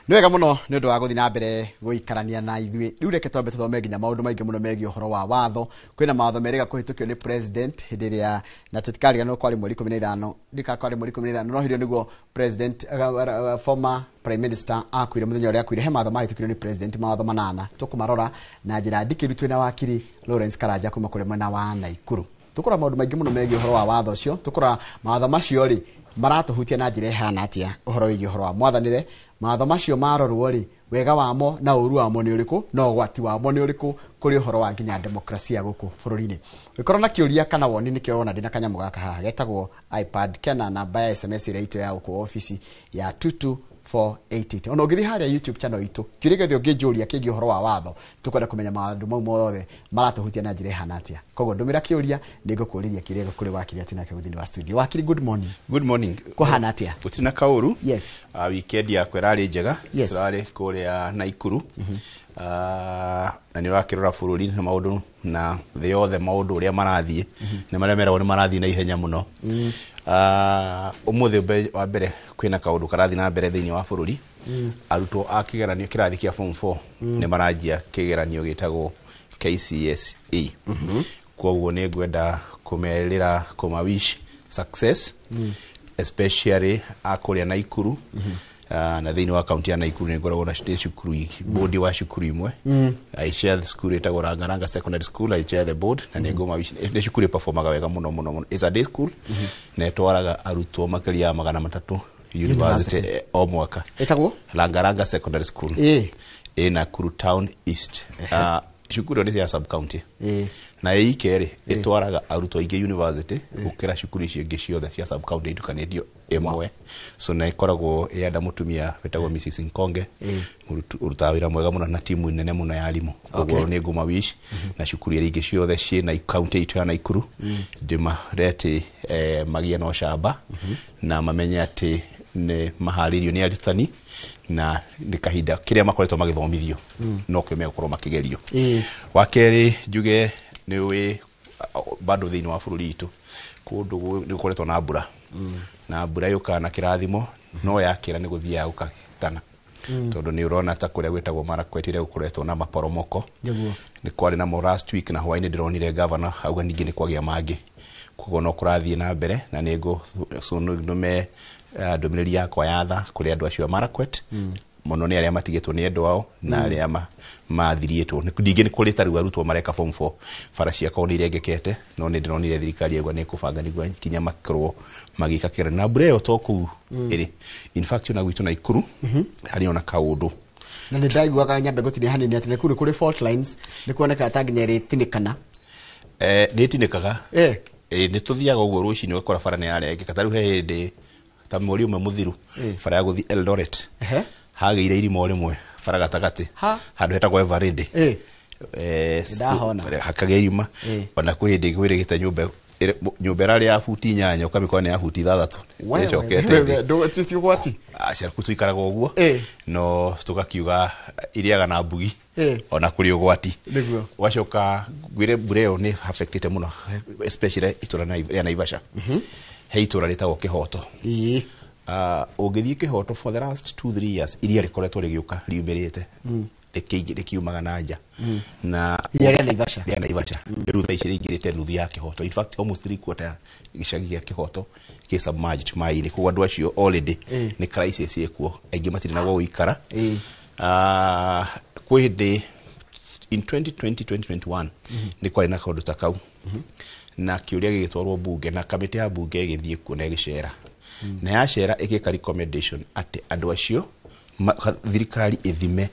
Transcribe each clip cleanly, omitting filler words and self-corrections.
Nĩ wega mũno nĩ ũndũ wa gũthiĩ na mbere gũikarania na ithuĩ. Rĩu reke twambe tũthome nginya maũndũ maingĩ mũno megiĩ ũhoro wa watho. Kwĩna mawatho merĩga kũhĩtũkio nĩ president hĩndĩ ĩrĩa, na tũtikariganĩrwo kwarĩ mweri 15, ndika kwarĩ mweri 15, no hĩndĩ ĩyo nĩguo president, former prime minister akuire. Mũthenya ũrĩa akuire, he mawatho mahĩtũkirio nĩ president, mawatho 8. Tũkũmarora na njĩra ndikĩru twĩna wakiri Lawrence Karanja kuma kũrĩa mwena wa Naikuru. Tũkũrora maũndũ maingĩ mũno megiĩ ũhoro wa watho ũcio. Tũkũrora mawatho macio rĩ, maratũhutia na njĩra ĩhana atĩa, ũhoro wĩgiĩ ũhoro wa mwathanĩre. Mawatho macio marorwo rĩ, wega wamo na ũru wamo nĩ ũrĩkũ, na ũgwati wamo nĩ ũrĩkũ kũrĩ ũhoro wa nginya demokrasia gũkũ bũrũri-inĩ. Ũngĩkorwo na kĩũria kana woni, nĩkĩo wona ndĩna kanyamũ gaka haha getagwo iPad, kena namba ya SMS ĩrĩa itũ ya gũkũ obici ya 22488. Ona ũngĩthiĩ harĩa YouTube channel itũ, kĩũria gĩothe ũngĩnjũria kĩgiĩ ũhoro wa watho, tũkwenda kũmenya maũndũ mau mothe maratũhutia na njĩra ĩhana atĩa. Koguo ndũmĩra kĩũria, nĩngũkũrĩria kĩũria kũrĩ wakiri atĩ nake thĩinĩ wa studio. Wakiri, good morning. Good morning. Kũhana atĩa? Gũtirĩ na kaũru. Weekend yakwa ĩrarĩ njega. Tũrarĩ kũrĩa Naikuru. Na nĩ ũrakĩrora bũrũri na maũndũ na thĩ yothe, maũndũ ũrĩa marathiĩ nĩ marĩa meragwo nĩ marathiĩ na ihenya mũno. Ũmũthĩ wa mbere kwĩna kaũndũ karathiĩ na mbere thĩinĩ wa bũrũri. Arutwo a kĩgeranio kĩrathi kĩa form 4 nĩ maranjia kĩgeranio gĩtagwo KCSE. Koguo nĩ ngwenda kũmerĩra, kũma wish success, especially a kũrĩa Naikuru. Na thĩinĩ wa kaunti ya Naikuru nĩ ngoragwo na ndĩ cukuru board wa cukuru imwe. I chair the school ĩtagwo Rangaranga Secondary School. I chair the board na nĩ ngũma wish. Nĩ cukuru ĩperformaga wega mũno mũno mũno. It's a day school na ĩtwaraga arutwo makĩria ya 300 university o mwaka. Ĩtagwo? Langalanga Secondary School ĩ Nakuru Town East. Cukuru ĩyo nĩ ya sub county na ĩ rĩ, ĩtwaraga arutwo aingĩ university gũkĩra cukuru icio ingĩ ciothe cia sub county itukanĩtio ĩmwe. So na ĩkoragwo ĩyenda mũtumia wĩtagwo Mrs Nkonge, ũrutaga wĩra mwega mũno na timu nene mũno ya arimũ. Koguo nĩ ngũma wish na cukuru iria ingĩ ciothe ciĩ na kaunti itũ ya Naikuru, ndĩmare atĩ magĩe na ũcamba na mamenye atĩ nĩ maharĩirio nĩ arutani na nĩ kahinda kĩrĩa makoretwo magĩthomithio no kĩo megũkorwo makĩgerio. Wa kerĩ, njuge nĩ wĩ bado thĩinĩ wa bũrũri witũ kũndũ nĩ gũkoretwo na mbura, na mbura yũkaga na kĩrathimo, no yakĩra nĩ gũthiaga gũkahĩtana, tondũ nĩ ũrona ta kũrĩa gwĩtagwo Marakwet ĩrĩa gũkoretwo na maporomoko. Nĩ kwarĩ namo last week, na hwaĩ-inĩ ndĩronire governor auga ningĩ nĩ kwagĩa mangĩ. Koguo no kũrathiĩ na mbere, na nĩ ngũndume ndũmĩrĩri yakwa ya tha kũrĩ andũ acio a Marakwet mũno, nĩ arĩa matigĩtwo nĩ endwa ao na arĩa mathiriĩtwo. Ningĩ nĩ kũrĩ ta rĩu arutwo mareka form 4, bara ciakao nĩ irengekete, no nĩ ndĩronire thirikari yauga nĩ ĩkũbanga nĩguo nginya makorwo magĩka kĩgeranio. Na mbura ĩyo to kũu ĩrĩ, in fact ona gwitũ Naikuru harĩ ona kaũndũ. Na nĩ ndaiguaga, nyambe gũtinia hanini, atĩ Nakuru kũrĩ fault lines, nĩ kuonekaga ta nginya ĩrĩtinĩkana. Nĩ ĩtinĩkaga. Nĩ tũthiaga ũguo rũcinĩ ũgakora bara nĩ yarengeka. Ta rĩu he hĩndĩ ta mweri ũmwe mũthiru, bara ya gũthiĩ Eldoret hagĩire irima o rĩmwe bara gatagatĩ handũ hetagwo Eveready. Ndahona. Hakagĩa irima. Ona kwĩ hĩndĩ kwĩrĩgĩte nyũmba nyũmba ĩrarĩ ya buti 8, ũkamĩkora nĩ ya buti 6, ĩcokete thĩ. Ti ũgwati? Aca, kũ tũikaraga ũguo, no tũgakiuga irĩaga na mbugi. Ona kũrĩ ũgwati. Wacoka ngwĩre mbura ĩyo nĩ affectĩte mũno, especially itũra rĩa Naivasha. He itũra rĩtagwo Kĩhoto. Ũngĩthiĩ Kĩhoto, for the last 2-3 years iria rĩkoretwo rĩgĩũka riumĩrĩte, rĩkiumaga na nja na Iria rĩa Naivasha. Rĩa Naivasha rĩu thaa ici rĩingĩrĩte nuthu ya Kĩhoto. In fact, almost three quarter ya gĩcagi gĩa Kĩhoto kĩ submerged maĩ-inĩ. Koguo andũ acio already nĩ crisis ĩkuo, aingĩ matirĩ na gwa gũikara. Kwĩ hĩndĩ in 2020 2021 nĩ kwarĩ na kaũndũ ta kau, na kĩũria gĩgĩtwarwo bunge, na kamĩtĩ ya bunge ĩgĩthiĩ kuo na ĩgĩcera, na yacera ĩgĩka recommendation atĩ andũ acio thirikari ĩthime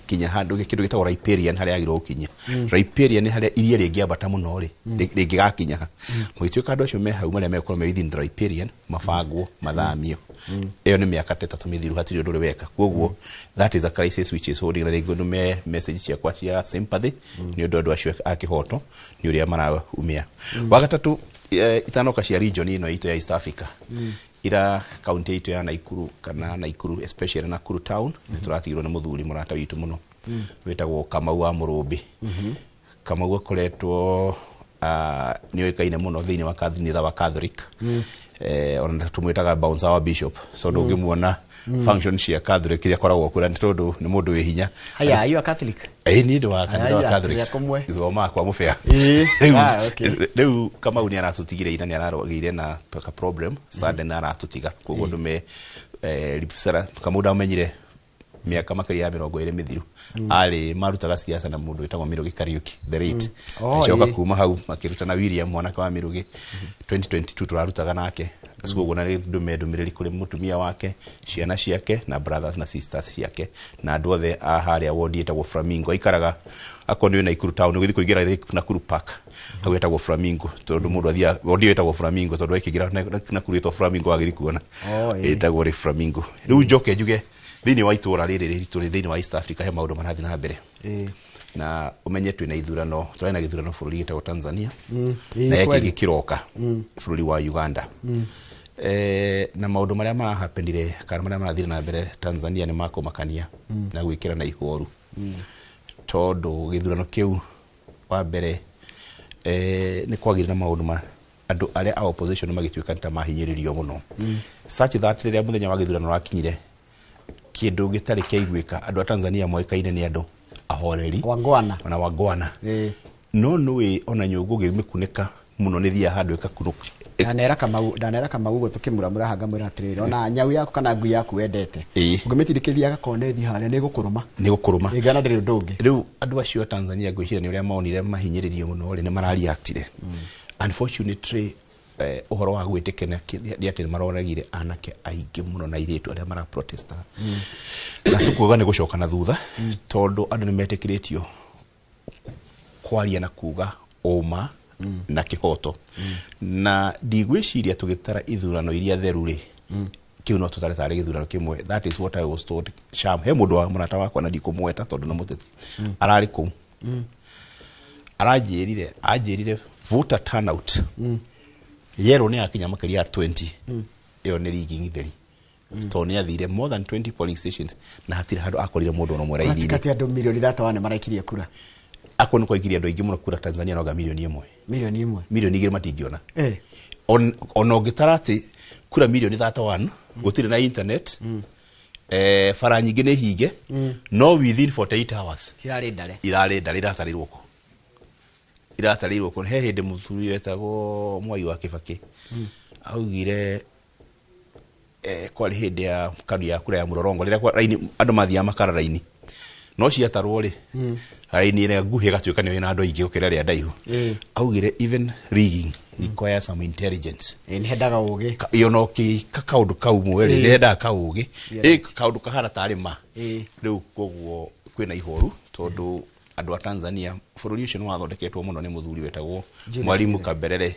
kinya handũ kĩndũ gĩtagwo riparian, harĩa yagĩrĩirwo gũkinya. Riparian nĩ harĩa iria rĩngĩambata mũno rĩ, rĩngĩgakinya ha. Gũgĩtuĩka andũ acio me hau marĩa megũkorwo me within the riparian mabangwo mathamio. Ĩyo nĩ mĩaka ta 3 mĩthiru, hatirĩ ũndũ ũrĩ weka. Koguo that is a crisis which is holding, na rĩngĩ ndume message ciakwa cia sympathy nĩ ũndũ andũ acio a Kĩhoto nĩ ũrĩa maraumia. Wa gatatũ, itanoka cia region ĩno itũ ya East Africa, ira kaunti itũ ya Naikuru, kana Naikuru, especially Nakuru town, nĩ tũratigirwo nĩ mũthuri mũrata witũ mũno wĩtagwo Kamau wa Mũrũmbi. Kamau akoretwo Nĩ oĩkaine mũno thĩinĩ wa kanitha wa Catholic. Ona tũmwĩtaga bouncer wa bishop, so ndũngĩmuona function cia Catholic iria akoragwo kuo nĩ tondũ nĩ mũndũ wĩ hinya. Haya, are you a Catholic? Ĩĩ, niĩ ndĩ wa kanitha wa Aya, Catholic. tũrĩ a kũmwe. Thomaga kwa mũbĩa. Okay. Rĩu Kamau nĩ aratũtigire ira, nĩ ararwagĩire na ka problem sudden aratũtiga, koguo ndũme Ripsera Kamau ndamenyire mĩaka makĩria ya 20 mĩthiru, arĩ marutaga siasa na mũndũ wĩtagwo Mirugi Kariuki the late. Oh, Acoka ĩĩ. kuma hau makĩruta na William mwanake wa Mirugi, 2022 tũrarutaga nake. Koguo na ndũme ndũmĩrĩri kũrĩ mũtumia wake, ciana ciake na brothers na sisters ciake na andũ othe a harĩa wodi ĩtagwo Flamingo aikaraga. Akorwo nĩ Nakuru town, ũgĩthiĩ kũingĩra Lake Nakuru Park, hau ĩtagwo Flamingo, tondũ mũndũ athiaga wodi ĩyo ĩtagwo Flamingo, tondũ akĩingĩra Nakuru ĩtagwo Flamingo agĩthiĩ kuona. Oh, ĩĩ. Ĩtagwo Lake Flamingo. Rĩu njoke njuge thĩinĩ wa itũra rĩrĩ ritũ rĩ, thĩinĩ wa East Africa he maũndũ marathiĩ na mbere. Na ũmenye twĩna ithurano, tũrarĩ na gĩthurano bũrũri gĩtagwo Tanzania, na he kĩngĩ kĩroka bũrũri wa Uganda. Na maũndũ marĩa marahapenire kana marĩa marathire na mbere Tanzania nĩ makũmakania na gwĩkĩra na ihoru, tondũ gĩthurano kĩu wa mbere nĩ kwagĩire na maũndũ ma andũ arĩa a opposition magĩtuĩka nĩ ta mahinyĩrĩrio mũno, such that rĩrĩa mũthenya wa gĩthurano wakinyire, kĩndũ gĩtarĩ kĩaiguĩka. Andũ a Tanzania moĩkaine nĩ andũ ahoreri Wangwana. Ona wangwana. No nĩũĩ ona nyũngũ ũngĩmĩkunĩka mũno nĩ thiaga handũ ĩgakunũka. Ndanera Kamau ũguo tũkĩmũramũra haha, ngamwĩra atĩrĩrĩ, ona nyau yaku kana ngui yaku wendete, ũngĩmĩtindĩkĩrĩria gakona ĩthiĩ harĩa, nĩ ĩgũkũrũma. Nĩ gũkũrũma. Ĩngana ndĩrĩ ũndũ ũngĩ. Rĩu andũ acio a Tanzania ngwĩciria nĩ ũrĩa monire mahinyĩrĩrio mũno rĩ, nĩ marareactire. Unfortunately, ũhoro wa gwĩtĩkenia nĩ atĩ nĩ maroragire anake aingĩ mũno na airĩtu arĩa maraprotestaga, na tũkuoga nĩ gũcoka na thutha, tondũ andũ nĩ metĩkĩrĩtio kwaria na kuga ũma na kĩhoto, na ndigwĩciria tũgĩtara ithurano iria theru rĩ, kĩu no tũtare tarĩ gĩthurano kĩmwe. That is what I was told. Sham he mũndũ wa mũrata wakwa, na ndikũmweta tondũ nĩ mũteti, ararĩ kũu, aranjĩrire, anjĩrire voter turnout yerwo nĩ yakinya makĩria ya 20, ĩyo nĩ rigging theri, tondũ nĩ athire more than 20 polling stations na hatirĩ handũ akorire mũndũ ona ũmwe raini-inĩ. Kati andũ milioni 31 maraikirie kura. Akorwo nĩ kwaikirie andũ aingĩ mũno kura Tanzania, noga 1 milioni. 1 milioni. 2 milioni matingĩona. Eh. Ona ũngĩtara atĩ kura milioni 31, gũtirĩ na internet, bara nyingĩ nĩ hinge, no within 48 hours Cirarĩ ndare. Irarĩ ndare, iratarĩirwo kũ, iratarĩirwo kũ. He hĩndĩ mũthuri wetagwo Mwai wa Kĩbakĩ augire, kwarĩ hĩndĩ ya kanu ya kura ya mũrorongo, rĩrĩa raini andũ mathiaga makara raini, no ciatarwo rĩ, raini ĩrĩa nguhĩ ĩgatuĩka nĩyo ĩna andũ aingĩ gũkĩra ĩrĩa ndaihu. Augire even rigging requires some intelligence. Nĩ hendaga ũgĩ. Iyo no kĩka kaũndũ kau mwe rĩ, nĩhendaga kaũgĩ. Yeah. Ĩ kaũndũ kahana tarĩ ma. Rĩu koguo kwĩna ihoru tondũ andũ a Tanzania, bũrũri ũcio nĩ wathondeketwo mũno nĩ mũthuri wetagwo Julius Mwalimu Nyerere. Kaberere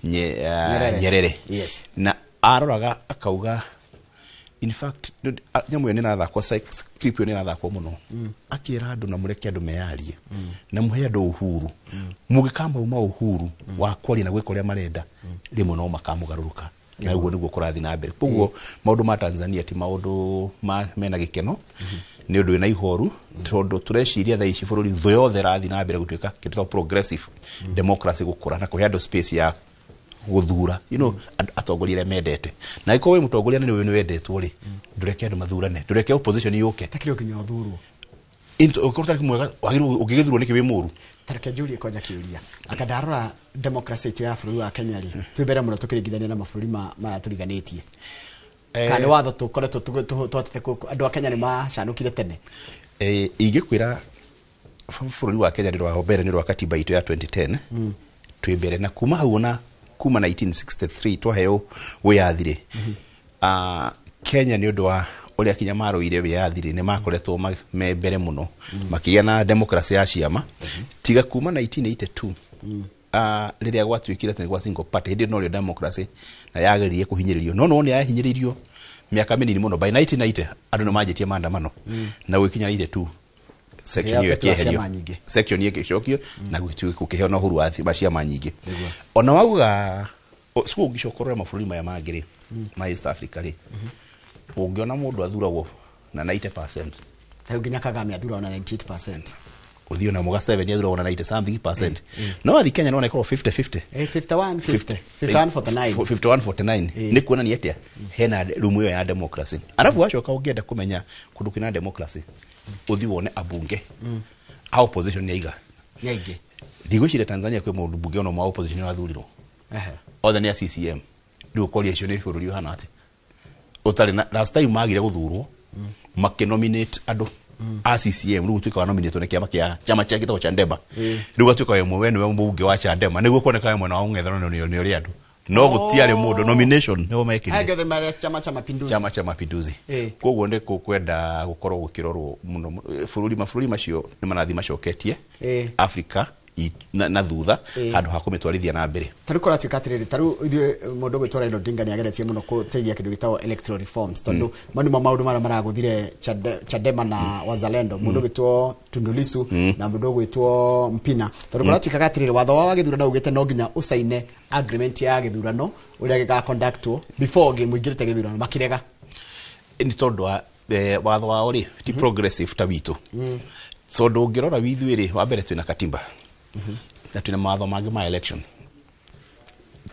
Nyerere. Nyerere. Yes. Na aroraga akauga, in fact nyamũ ĩyo nĩ ĩrathakwo, clip ĩyo nĩ ĩrathakwo mũno, akĩra andũ na mũreke andũ meyarie na mũhe andũ uhuru, mũngĩkamauma uhuru wa kwaria na gwĩka ũrĩa marenda, rĩmwe no makamũgarũrũka, na ũguo nĩguo kũrathiĩ na mbere. Koguo maũndũ ma Tanzania ti maũndũ ma mena gĩkeno, nĩ ũndũ wĩna ihoru, tondũ tũreciria thaa ici bũrũri thũ yothe ĩrathiĩ na mbere gũtuĩka kĩndũ ta progressive democracy, gũkũra na kũhe andũ space ya gũthura atongoria arĩa mendete. Na angĩkorwo wĩ mũtongoria na nĩ wendetwo rĩ, ndũreke andũ mathurane, ndũreke opposition yũke. Takĩrĩ ũkinya ũthurwo. Ũngĩkorwo ũtarĩ mwega, wagĩrĩirwo ũngĩgĩthurwo nĩkĩ wĩ mũru? Tareke njurie kwanja kĩũria, anga ndarora democracy itũ ya bũrũri wa Kenya rĩ, twĩ mbere mũno tũkĩringithania na mabũrũri maya tũriganĩtie, kana nĩ watho tũkoretwo tũhotete andũ a Kenya nĩ macanũkire tene? Ingĩkwĩra bũrũri wa Kenya nĩ rwa mbere, nĩ rwa katiba itũ ya 2010 twĩ mbere, na kuma hau, ona kuma 1963 twaheo wĩyathi rĩ, Kenya nĩ ũndũ wa ũrĩa kinya marũire wĩyathi rĩ, nĩ makoretwo me mbere mũno makĩgĩa na democracy ya ciama, tiga kuma 1982, rĩrĩa gwatuĩkire atĩ nĩ gwa single party. Hĩndĩ ĩyo norĩo democracy na yageririe kũhinyĩrĩrio, no nĩ yahinyĩrĩirio mĩaka mĩnini mũno. By 1990 andũ nĩ manjĩtie maandamano, na gwĩkinya 92 section Kĩheo ĩyo kĩa ĩkĩeherio. ciama nyingĩ. Section ĩyo ĩgĩcokio na gũkĩheo na ũhuru wa ciama nyingĩ. Ona wauga siku ũngĩcoka ũrore mabũrũri maya mangĩ rĩ, ma East Africa rĩ, ũngĩona mũndũ athuragwo na 90%. Tarĩu nginya Kagame athuragwo na 98%. Uthio na muga 7 yathuragwo na 90 something percent. No wathi Kenya nona ikorwo 50 50. 51 50 51 49. 51 49. Nĩ kuonania atĩa hena rumu ĩyo ya democracy. Arabu wacoka ũngĩenda kũmenya kũndũ kwĩna democracy, ũthiĩ wone abunge a opposition nĩ aiga. Nĩ aingĩ. Ndigwĩciria Tanzania kwĩ mũndũ mbunge ona ũmwe wa opposition wathurirwo. Othe nĩ a CCM. Rĩu ũkoria icio nĩ bũrũri ũhana atĩa ũtarĩ na last time magire gũthurwo makĩnominate andũ a CCM. Rĩu ũtuĩka wa nominate nĩ kĩama kĩa chama cha gĩtagwo Chadema. Rĩu ũgatuĩka we we nĩwe mũmbunge wa Chadema nĩguo kuoneka we mwena wa mũng'ethanĩro nĩ ũrĩa andũ no gũtiarĩ mũndũ nomination nĩo mekĩrire. Aya mare Chama cha Mapinduzi. Chama cha Mapinduzi. Koguo nĩ kwenda gũkorwo gũkĩrorwo mũno bũrũri mabũrũri macio nĩ marathiĩ macoketie Africa na thutha handũ ha kũmĩtwarithia na mbere. Tarĩu kũratuĩka atĩrĩrĩ, tarĩu ithuĩ mũndũ ũgwĩtwo Raila Odinga nĩageretie mũno gũteithia kĩndũ gĩtagwo electoral reforms, tondũ mau nĩmo maũndũ marĩa maragũthire Chadema na Wazalendo, mũndũ ũgwĩtwo Tundu Lissu na mũndũ ũgwĩtwo Mpina. Tondũ kũratuĩkaga atĩrĩrĩ, watho wa gĩthurano ugĩte no nginya ũcaine agreement ya gĩthurano ũrĩa gĩgaconductwo before mũingĩrĩte gĩthurano, makĩrega. Nĩ tondũ wa watho wao rĩ ti progressive ta witũ. Tondũ ũngĩrora withuĩ rĩ, wa mbere twĩna katiba na twĩna mawatho mangĩ ma election,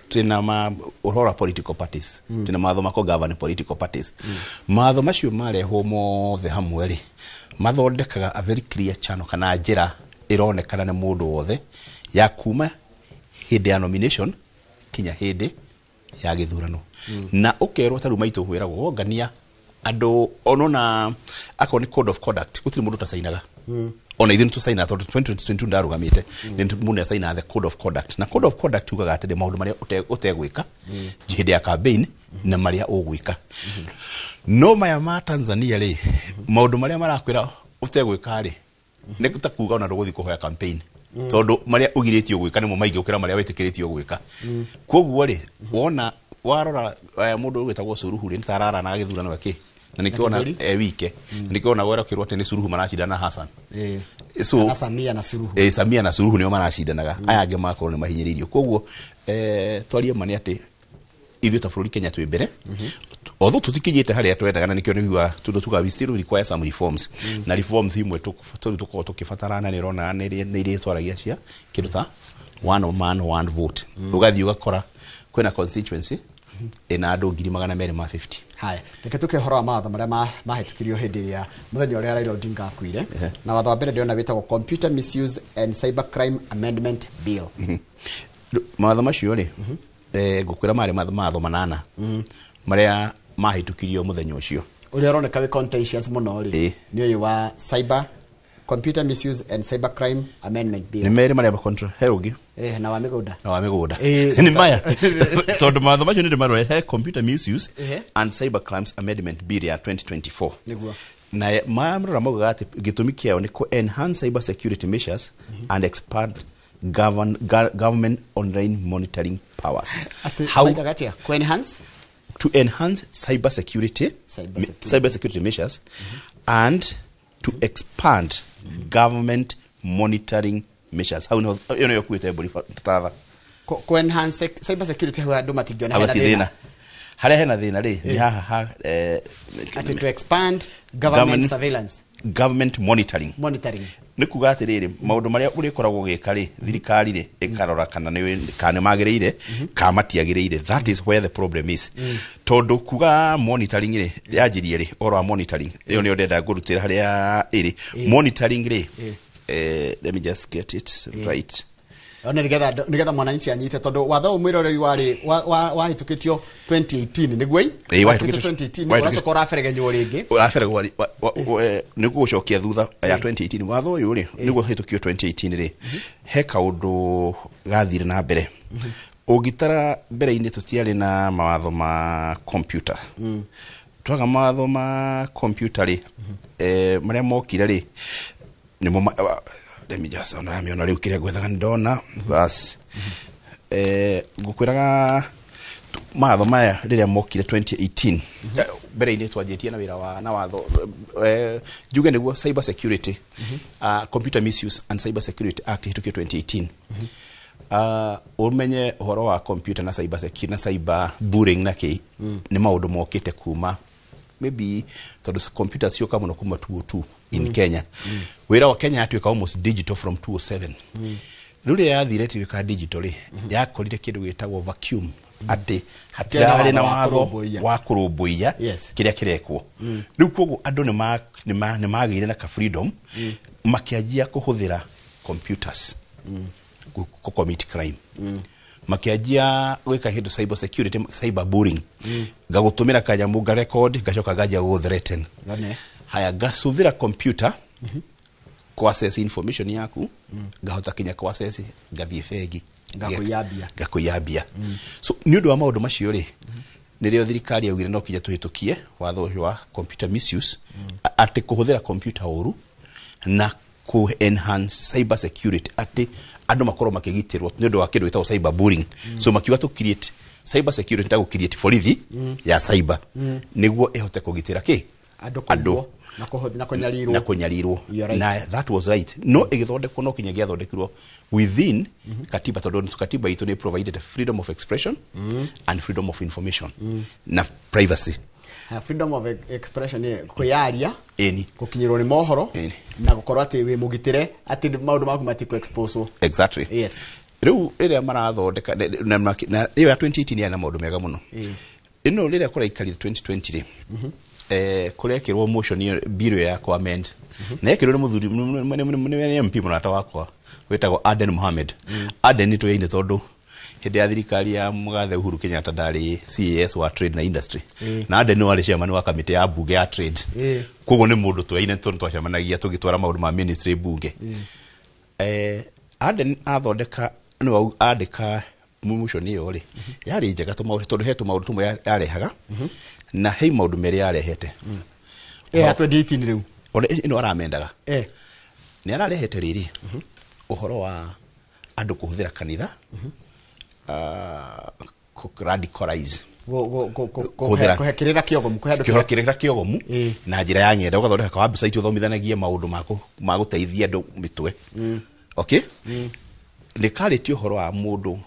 twĩna ma ũhoro wa political parties, twĩna mawatho ma kũ-govern political parties. Mawatho macio marehwo mothe hamwe rĩ, mathondekaga a very clear channel kana njĩra ĩronekana nĩ mũndũ wothe ya kuma hĩndĩ ya nomination kinya hĩndĩ ya gĩthurano. Na ũkerwo ta rĩu maitũ kwĩragwo wongania andũ onona akorwo nĩ code of conduct gũtirĩ mũndũ ũtacainaga. Ona ithuĩ nĩtũcainaga tondũ 2022 ndarũgamĩte nĩ mũndũ nĩacainaga the code of conduct. Na code of conduct yugaga atĩrĩ maũndũ marĩa ũtegwĩka hĩndĩ ya campaign na marĩa ũgwĩka. No maya ma Tanzania rĩ, maũndũ marĩa marakwĩra ũtegwĩka rĩ nĩ ta kuga ona ndũgũthiĩ kũhoya campaign, tondũ marĩa ũgirĩtio gwĩka nĩmo maingĩ gũkĩra marĩa wĩtĩkĩrĩtio gwĩka. Koguo rĩ, wona warora mũndũ ũgwĩtagwo Suluhu rĩ, nĩ ta ararana gĩthurano gĩkĩ na nĩkĩona wike nĩkĩona gwera kĩrwo atĩ nĩ Suluhu maracindana na Hassan. So Samia na Suluhu. Samia na Suluhu nĩo maracindanaga, aya angĩ makorwo nĩ mahinyĩrĩirio. Koguo twarie ma nĩ atĩ ithuĩ ta bũrũri Kenya twĩ mbere, although tũtikinyĩte harĩa twendaga, na nĩkĩo nĩguo tondũ tuga we still require some reforms. Na reforms imwe tondũ tũkoragwo tũkĩbatarana nĩ ũrona nĩ iria twaragia cia kĩndũ ta one man one vote. Ũgathiĩ ũgakora kwĩna constituency ĩna andũ 250,000. Haya, reke tũke ũhoro wa mawatho marĩa mahĩtũkirio hĩndĩ ĩrĩa mũthenya ũrĩa Raila Odinga akuire. Na watho wa mbere ndĩrona wĩtagwo Computer Misuse and Cybercrime Amendment Bill. Mawatho macio rĩ, ngũkwĩra marĩ mawatho manana marĩa mahĩtũkirio mũthenya ũcio. Ũrĩa ũroneka wĩ contentious mũno rĩ nĩ ũyũ wa cyber Computer Misuse and Cybercrime Amendment Bill. Nĩ merĩ marĩa control he ũngĩ. Na wa mĩgũnda. Na wa mĩgũnda. Nĩ maya. Tondũ mawatho macio nĩ ndĩmarore he Computer Misuse and Cybercrimes Amendment Bill ya 2024. Nĩguo. Na marora maugaga atĩ gĩtũmi kĩao nĩ kũ enhance cyber security measures and expand government online monitoring powers. How to enhance? To enhance cyber security, cyber security measures and to expand government monitoring measures. How no you know yokuite mburi tatha. Ko enhance cyber security ho andu matingiona hena thina. Haria hena thina ri ni haha ati to expand government surveillance, government monitoring. Monitoring. Nĩ kuga atĩrĩrĩ maũndũ marĩa ũrĩkoragwo ũgĩka rĩ thirikari rĩ ĩkarora kana nĩ magĩrĩire kana matiagĩrĩire. That is where the problem is. Tondũ kuga monitoring rĩ yanjirie rĩ ũhoro wa monitoring ĩyo nĩyo ndĩrenda ngũrutĩra harĩa ĩrĩ monitoring rĩ let me just get it right. Ona nigetha mwananchi anyite tondu watho mwiroreri wari wahĩtũkĩtio 2018 nĩguo wahĩtũkĩtio 2018 ũracoka ũraberegenywo rĩngĩ ũraberegwo nĩ gũcokia thutha ya 2018 watho ũyũ rĩ nĩguo hĩtũkio 2018 rĩ he kaũndũ gathire na mbere. Ũngĩtara mbere-inĩ tũtiarĩ na mawatho ma computer. Twaga mawatho ma computer rĩ marĩa mokire rĩ nĩmo let me just ona rĩu kĩrĩa ngwethaga nĩ ndona bas ngũkwĩraga mawatho maya rĩrĩa mokire 2018 mbere-inĩ twanjĩtie na wĩra wa na watho njuge nĩguo cyber security Computer Misuse and Cyber Security Act hĩtũkio 2018. Ũmenye ũhoro wa computer na cyber security na cyber bullying na kĩ nĩ maũndũ mokĩte kuma maybe tondũ computers cioka mũno kuma 202 in Kenya. Wĩra wa Kenya yatuĩka almost digital from 207. Rĩu rĩrĩa yathire ĩtuĩka digital rĩ, yakorire kĩndũ gĩtagwo vacuum, atĩ hatirarĩ na watho wa kũrũmbũiya kĩrĩa kĩrekwo. Rĩu koguo andũ nĩ magĩire na ka freedom, makĩanjia kũhũthĩra computers kũ commit crime. Makĩanjia gwĩka kĩndũ cyber security, cyber bullying. Ngagũtũmĩra kanyamũ, nga record, ngacoka nganjia gũgũ threaten. Haya, ngacũthĩra computer kũ access information yaku, ngahota kinya kũ access, ngathiĩ bengi, ngakũiya mbia. So nĩ ũndũ wa maũndũ macio rĩ, nĩrĩo thirikari yaugire no kinya tũhĩtũkie watho ũcio wa computer misuse, atĩ kũhũthĩra computer ũru na ku enhance cyber security, atĩ andũ makorwo makĩgitĩrwo nĩ ũndũ wa kĩndũ gĩtagwo cyber bullying. So makiuga tũ create cyber security, ta gũ create borithi ya cyber nĩguo ĩhote kũgitĩra kĩ andũ na kũnyarirwo. Na that was right. No ĩgĩthondekwo, no kinya gĩathondekirwo within katiba, tondũ katiba itũ nĩ provided freedom of expression and freedom of information na privacy. Freedom of expression nĩ kwĩyaria, gũkinyĩrwo nĩ mohoro, na gũkorwo atĩ wĩ mũgitĩre, atĩ maũndũ maku matikũ expose. Exactly. Yes. Rĩu rĩrĩa marathondeka na ĩyo ya 2018 yarĩ na maũndũ mega mũno. Ĩno rĩrĩa kũraikarire 2020 rĩ, kũrekĩrwo motion bill ya ku amend, na yekĩrwo nĩ mũthuri nĩ MP mũrata wakwa wĩtagwo Aden Mohamed. Aden nĩ tũyaine tondũ hĩndĩ ya thirikari ya mũgathe Uhuru Kenyatta ndarĩ CAS wa Trade na Industry, na Aden nĩ warĩ chairman wa kamĩtĩ ya bunge ya Trade. Koguo nĩ mũndũ tũyaine tondũ twacemanagia tũgĩtwara maũndũ ma ministry bunge. Aden athondeka nĩ andĩka motion ĩyo rĩ, yarĩ njega tondũ he tũmaũndũ tũmwe yarehaga, na he maũndũ merĩ yarehete. Ya 2018 rĩu ona ĩno aramendaga nĩ ararehete rĩrĩ ũhoro wa andũ kũhũthĩra kanitha, radicalize, kũhe kĩrĩra kĩogomu, kũhe andũ kĩrĩra kĩogomu na njĩra ya ng'enda, ũgathondeka ka website ũthomithanagie maũndũ ma gũteithia andũ mĩtwe. Okay, nĩ karĩtie ũhoro wa mũndũ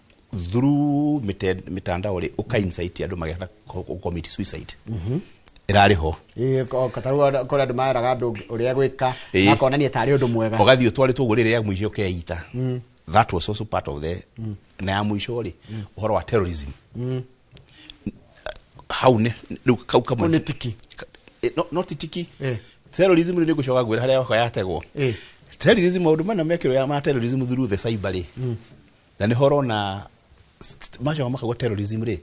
through mitandao rĩ, ũka insight andũ magĩhota commit suicide. Ĩrarĩ ho katarua kũrĩa andũ maraga andũ ũrĩa gwĩka, makonania tarĩ ũndũ mwega, ũgathiĩ ũtwarĩtwo ũguo rĩrĩa mũico ũkeita. That was also part of the na ya mũico rĩ, ũhoro wa terrorism. Hau nĩ rĩu kau kamwe nĩ tiki, no ti tiki. Terrorism nĩ ngũcoka ngwĩra harĩa yakwa yategwo. Terrorism, maũndũ mana mekĩrwo ya ma terrorism through the cyber rĩ, na nĩ horo na macoka makagwo terrorism rĩ,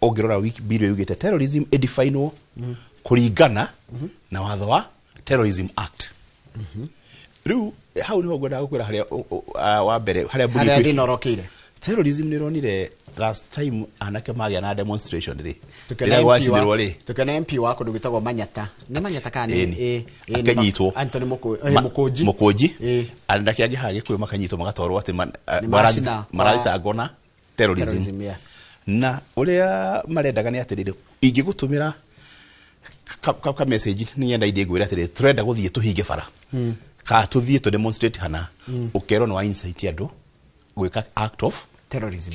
ũngĩrora wiki bill yugĩte terrorism ĩdefinwo kũringana na watho wa Terrorism Act. Rĩu hau nĩho ngwendaga gũkwĩra harĩa wa mbere harĩa harĩa thĩna ũrokĩire. Terrorism nĩ ĩronire last time anake magĩa na demonstration rĩ, rĩrĩa gwacinirwo rĩ, tũkĩona MP wa kũndũ gwĩtagwo Manyata, nĩ Manyata kana nĩ akanyitwo Anthony Mũkũnji, anake angĩ haha Gĩkũyũ makanyitwo magatwarwo atĩ marathitangwo na terrorism. Na ũrĩa marendaga nĩ atĩrĩrĩ, ingĩgũtũmĩra ka message nĩ ng'enda indĩ ngwĩre atĩrĩrĩ, tũrenda gũthiĩ tũhinge bara, ka tũthiĩ tũ demonstrate hana, ũkerwo nĩ wa insight andũ gwĩka act of terrorism.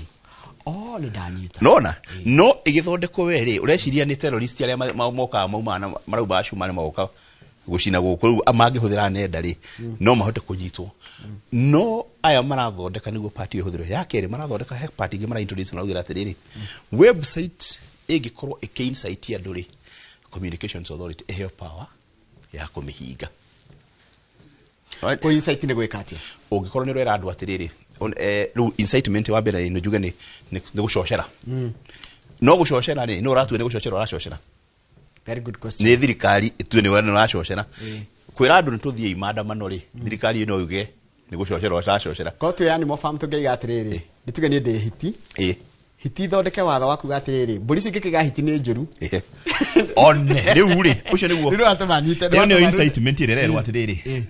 Oh, nĩ ndanyita. Nona no ĩgĩthondekwo we rĩ, ũreciria nĩ terrorist arĩa mokaga maumaga maraumaga cuma nĩ magoka gũcina gũkũ, rĩu mangĩhũthĩra nenda rĩ, no mahote kũnyitwo. No aya marathondeka nĩguo party ĩhũthĩrwo. Ya kerĩ marathondeka he party ĩngĩ mara introduce maraugĩra atĩrĩrĩ, website ĩngĩkorwo ĩkĩ insight andũ rĩ, Communications Authority ĩheo power ya kũmĩhinga. Kũ insight nĩ gwĩka atĩa? Ũngĩkorwo nĩ ũrera andũ atĩrĩrĩ, rĩu incitement wa mbere nĩ njuge nĩ gũcocera. No gũcocera rĩ, no ũratue nĩ gũcocera ũracocera. Very good question. Nĩ thirikari ĩtue nĩ ũracocera. Kwĩra andũ nĩ tũthiĩ maandamano rĩ, thirikari ĩno yuge nĩ gũcocera ũracocera. Korwo twĩ Animal Farm tũngĩiga atĩrĩrĩ, nĩ tuge niĩ ndĩ hiti. Hiti ithondeke watho wa kuga atĩrĩrĩ, mbũri cingĩkĩga hiti nĩ njũru. One rĩu rĩ, ũcio nĩguo. Rĩu atũmanyite. Ĩyo nĩyo incitement ĩrĩa ĩrerwo atĩrĩrĩ.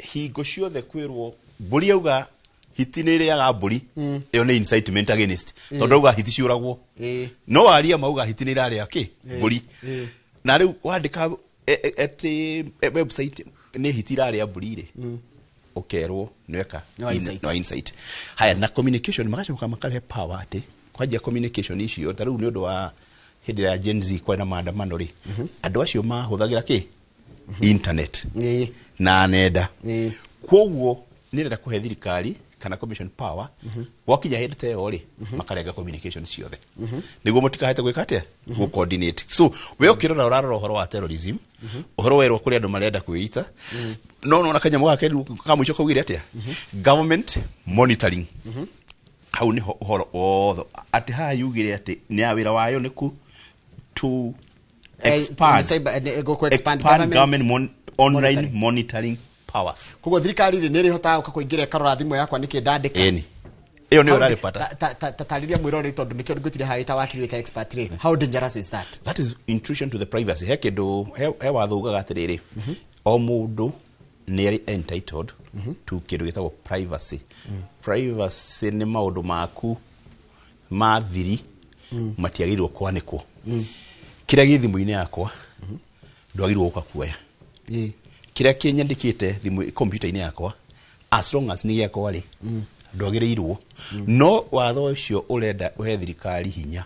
Hingo ciothe kwĩrwo mbũri yauga hiti nĩ ĩrĩaga mbũri, ĩyo nĩ incitement against, tondũ auga hiti ciũragwo. No aria mauga hiti nĩ ĩrarĩa kĩ mbũri, na rĩu wandĩka atĩ website nĩ hiti ĩrarĩa mbũri rĩ, ũkerwo nĩweka no insight. Haya, na communication magacoka makarehe power atĩ kwanjia communication icio ta rĩu nĩ ũndũ wa Hĩndĩ ya Gen Z kwena maandamano rĩ, andũ acio mahũthagĩra kĩ? Internet na nenda. Kwoguo nĩrenda kũhe thirikari kana commission power gwakinya hĩndĩ ta ĩyo rĩ, makarenga communication ciothe nĩguo mũtikahete gwĩka atĩa, gũ coordinate. So we ũkĩrora, ũrarora ũhoro wa terrorism, ũhoro werwo kũrĩ andũ marenda kwĩita, no nona kanyamũ gaka ka mũico kaugire atĩa? Government monitoring. Hau niho ũhoro wothe atĩ haha yugire atĩ nĩ ya wĩra wayo nĩ ku to expand expand government online monitoring powers. Koguo thirikari rĩ nĩ ĩrĩhotaga gũka kũingĩra ĩkarora thimũ yakwa nĩkĩ ndandĩka. Ĩni ĩyo nĩyo ũrarĩbata. Tatarĩria mwĩroreri tondũ nĩkĩo ngwĩtire haha wĩta wakiri wĩta expert rĩ, how dangerous is that? That is intrusion to the privacy. He kĩndũ he watho ugaga atĩrĩrĩ, o mũndũ nĩ arĩ entitled to kĩndũ gĩtagwo privacy. Privacy nĩ maũndũ maku ma thiri matiagĩrĩirwo kwanĩkwo. Kĩrĩa gĩ thimũ-inĩ yakwa ndwagĩrĩirwo gũka kuoya. Kĩrĩa kĩnyandĩkĩte thimũ kompiuta-inĩ yakwa, as long as nĩ gĩakwa rĩ, ndwagĩrĩirwo. No watho ũcio ũrenda ũhe thirikari hinya,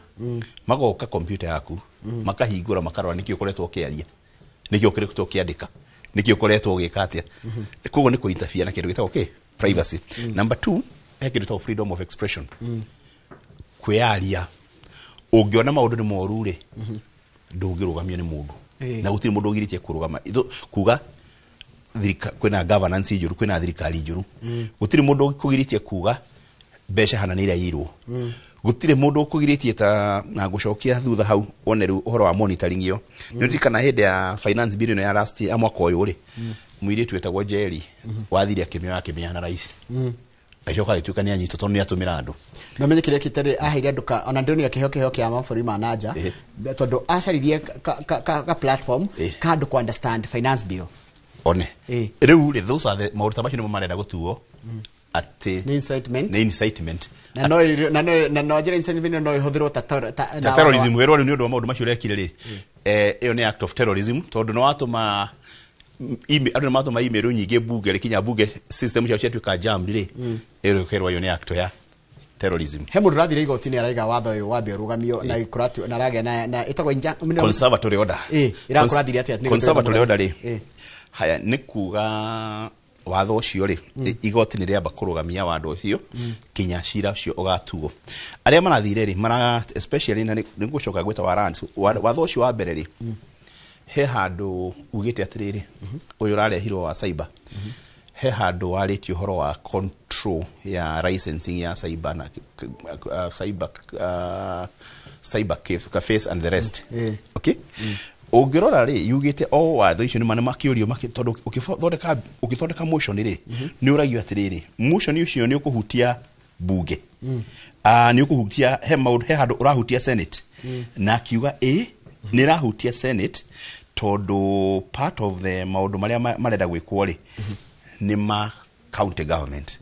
magoka kompiuta yaku, makahingũra, makarora nĩkĩ ũkoretwo ũkĩaria, nĩkĩ ũkoretwo ũkĩandĩka, nĩkĩ ũkoretwo ũgĩka atĩa. Koguo nĩ kũ-interfere na kĩndũ gĩtagwo kĩ? Privacy. Number 2, he kĩndũ gĩtagwo freedom of expression. Kwĩyaria. Ũngĩona maũndũ nĩ moru rĩ, ndũngĩrũgamio nĩ mũndũ. Na gũtirĩ mũndũ ũgirĩtie kũrũgama. Kuga kwĩna governance njũru, kwĩna thirikari njũru. Gũtirĩ mũndũ ũkũgirĩtie kuga mbeca hana nĩ iraiyirwo. Gũtirĩ mũndũ ũkũgirĩtie ta na gũcokia thutha hau wone rĩu ũhoro wa monitoring ĩyo. Nĩ ũririkana hĩndĩ ya finance bill ĩno ya last ya mwaka ũyũ rĩ, mũirĩtu wetagwo Njeri wathire akĩmĩoya akĩmĩheana na rais. Agĩcoka agĩtuĩka nĩ anyitwo tondũ nĩ atũmĩra andũ. No menye kĩrĩa kĩtarĩ aheire andũ ona ndĩronire kĩheo kĩa mabũrũri ma nanja tondũ acaririe ka platform ka andũ kũ understand finance bill. One. Rĩu rĩ, those are the maũndũ ta macio nĩmo marenda gũtuo atĩ nĩ incitement. Nĩ incitement. Na no njĩra incitement no ĩhũthĩrwo ta terrorism. Werwo rĩu nĩ ũndũ wa maũndũ macio ũrekire rĩ, ĩyo nĩ act of terrorism tondũ nĩ watũma andũ nĩ matũma email nyingĩ bunge rĩ, kinya bunge system ciao ciatuĩka jammed rĩ, ĩyo ĩkerwo ĩyo nĩ act ya terrorism. He mũndũ ũrathire igoti-inĩ araiga watho ũyũ wambe ũrũgamio na ĩkũratio na aragĩa na ĩtagwo conservatory order. Ĩrakũrathire atĩa? Conservatory order rĩ, haya nĩ kuga watho ũcio rĩ, igoti nĩ rĩamba kũrũgamia watho ũcio kinya cira ũcio ũgatuo. Arĩa marathire rĩ, mara especially na nĩ ngũcoka gwĩta warrants, watho ũcio wa mbere rĩ, he handũ ugĩte atĩrĩrĩ, ũyũ ũrarehirwo wa cyber, he handũ warĩtie ũhoro wa control ya licensing ya cyber na cyber cafes and the rest. Okay? Ũngĩrora rĩ, yugĩte o watho icio nĩ makĩũrio tondũ ũgĩthondeka motion rĩ, nĩ ũragio atĩrĩrĩ, motion ũcio nĩ ũkũhutia bunge, nĩ ũkũhutia he maũndũ, he handũ ũrahutia Senate, na akiuga ĩ nĩ ĩrahutia Senate tondũ part of the maũndũ marĩa marenda gwĩkwo rĩ nĩ ma county government.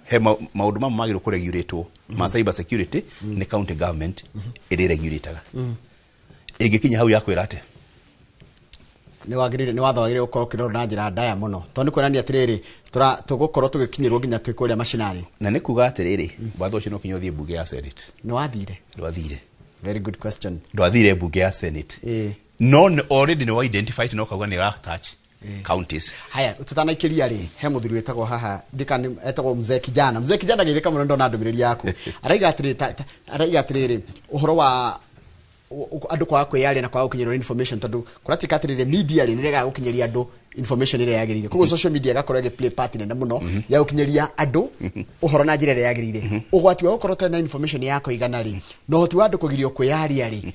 He maũndũ mamwe magĩrĩirwo kũregulatwo ma cyber security nĩ county government ĩrĩ regulataga. Ĩngĩkinya hau ya kwĩra atĩa? Nĩ wagĩrĩire, nĩ watho wagĩrĩire gũkorwo ũkĩrorwo na njĩra ndaya mũno tondũ nĩ kuonania atĩrĩrĩ, tũgũkorwo tũgĩkinyĩrwo nginya twĩ kũrĩa macinani. Na nĩ kuga atĩrĩrĩ, watho ũcio no kinya ũthiĩ mbunge ya Senate. Nĩ wathire? Ndwathire. Very good question. Ndwathire mbunge ya Senate. No already nĩ wa identified no kauga nĩ ra touch counties. Haya, tutanaikĩria rĩ, he mũthuri wĩtagwo haha ndikani etagwo Mzee Kijana. Mzee Kijana gĩthĩka mũno ndona ndũmĩrĩri yaku. Araiga atĩrĩrĩ, ũhoro wa andũ kwaga kwĩyaria na kwaga gũkinyĩrwo information tondũ kũratuĩka atĩrĩrĩ, media rĩ nĩregaga gũkinyĩria andũ information ĩrĩa yagĩrĩire. Koguo social media ĩgakorwo ĩgĩ play part nene mũno ya gũkinyĩria andũ ũhoro na njĩra ĩrĩa yagĩrĩire. Ũgwati wa gũkorwo ũtarĩ na information ya kũigana rĩ, na ũhoti wa andũ kũgirio kwĩyaria rĩ,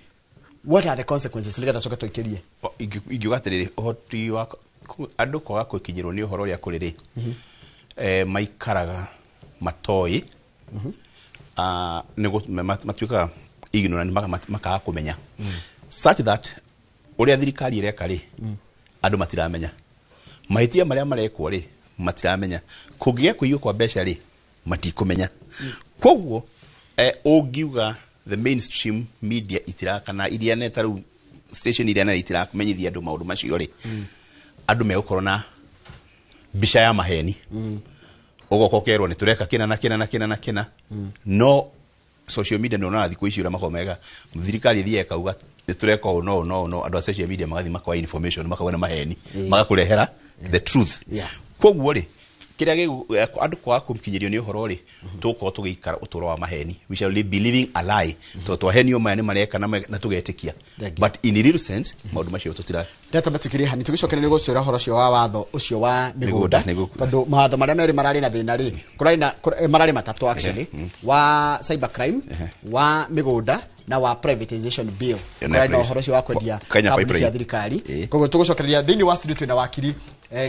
what are the consequences? Nĩgetha coke tũikĩrie. Ingiuga atĩrĩrĩ, ũhoti wa andũ kwaga gũkinyĩrwo nĩ ũhoro ũrĩa kũrĩ rĩ, maikaraga matoĩ, matuĩkaga ignorant, makaga kũmenya, such that ũrĩa thirikari ĩreka rĩ, andũ matiramenya, mahĩtia marĩa marekwo rĩ matiramenya, kũngĩgĩa kũiywo kwa mbeca rĩ matikũmenya. Koguo ũngiuga the mainstream media itirakana iria neta rĩu station iria nene itirakũmenyithia andũ maũndũ macio rĩ, andũ megũkorwo na mbica ya maheni, ũgoka ũkerwo nĩ tũreka kĩna na kĩna na kĩna na kĩna, no social media nĩ ũronaga thikũ ici ũrĩa makoragwo mega, thirikari ĩthiaga ĩkauga Nĩ tũreka ũũ no no no andũ a social media magathiĩ makoya information, makauga nĩ maheni, magakũrehera the truth. Koguo rĩ, kĩrĩa andũ kwaga kũkinyĩrio nĩ ũhoro rĩ, tũgũkorwo tũgĩikara ũtũũro wa maheni. We shall be living a lie, tondũ twahenio maya nĩ mareka na tũgetĩkia, but in real sense maũndũ macio tũtira. Ndeto tukirie hani tugicokereria gũcũra ũhoro ũcio wa watho ũcio wa mĩgũnda, tondũ mawatho marĩa merĩ mararĩ na thĩna rĩ, kũrarĩ na mararĩ matatũ actually, wa cyber crime, wa mĩgũnda na wa privatization bill. Kũrarĩ na ũhoro ũcio wa kwendia kambuni cia thirikari. Koguo tũgũcokereria thĩinĩ wa studio twĩna wakiri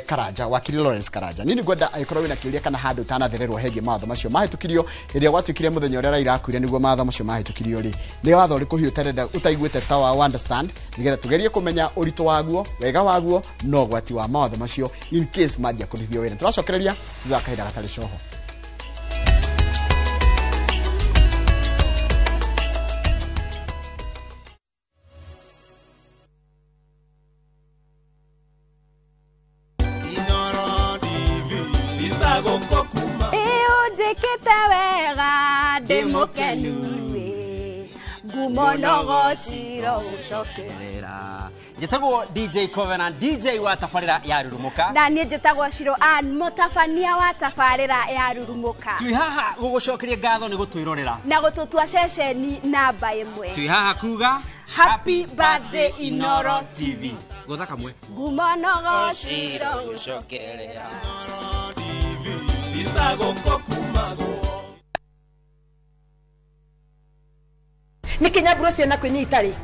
Karanja, wakiri Lawrence Karanja. Nini ngwenda angĩkorwo wĩna kĩũria kana handũ ũtanathererwo hegie mawatho macio mahĩtũkirio ĩrĩa gwatuĩkire mũthenya ũrĩa Raila akuire nĩguo mawatho macio mahĩtũkirio rĩ, nĩ watho ũrĩkũ hihi ũtarenda ũtaiguĩte ta wa understand, nĩgetha tũgerie kũmenya ũritũ waguo, wega waguo na ũgwati wa mawatho macio in case manjia kũrutithio wĩra. Tũracokereria thutha wa kahinda gatarĩ coho. Njĩkĩte wega ndĩ mũkenu ngumo no gociro gũcokerera. Njĩtagwo DJ Covenant, DJ wa tabarĩra ya Rurumuka, na niĩ njĩtagwo Shiro Ann, mũtabania wa tabarĩra ya Rurumuka. Twĩ haha gũgũcokeria ngatho nĩ gũtwĩrorera na gũtũtua ceceni namba ĩmwe. Twĩ haha kuga happy birthday Inoro TV. Gũtha kamwe ngumo no gociro gũcokerera.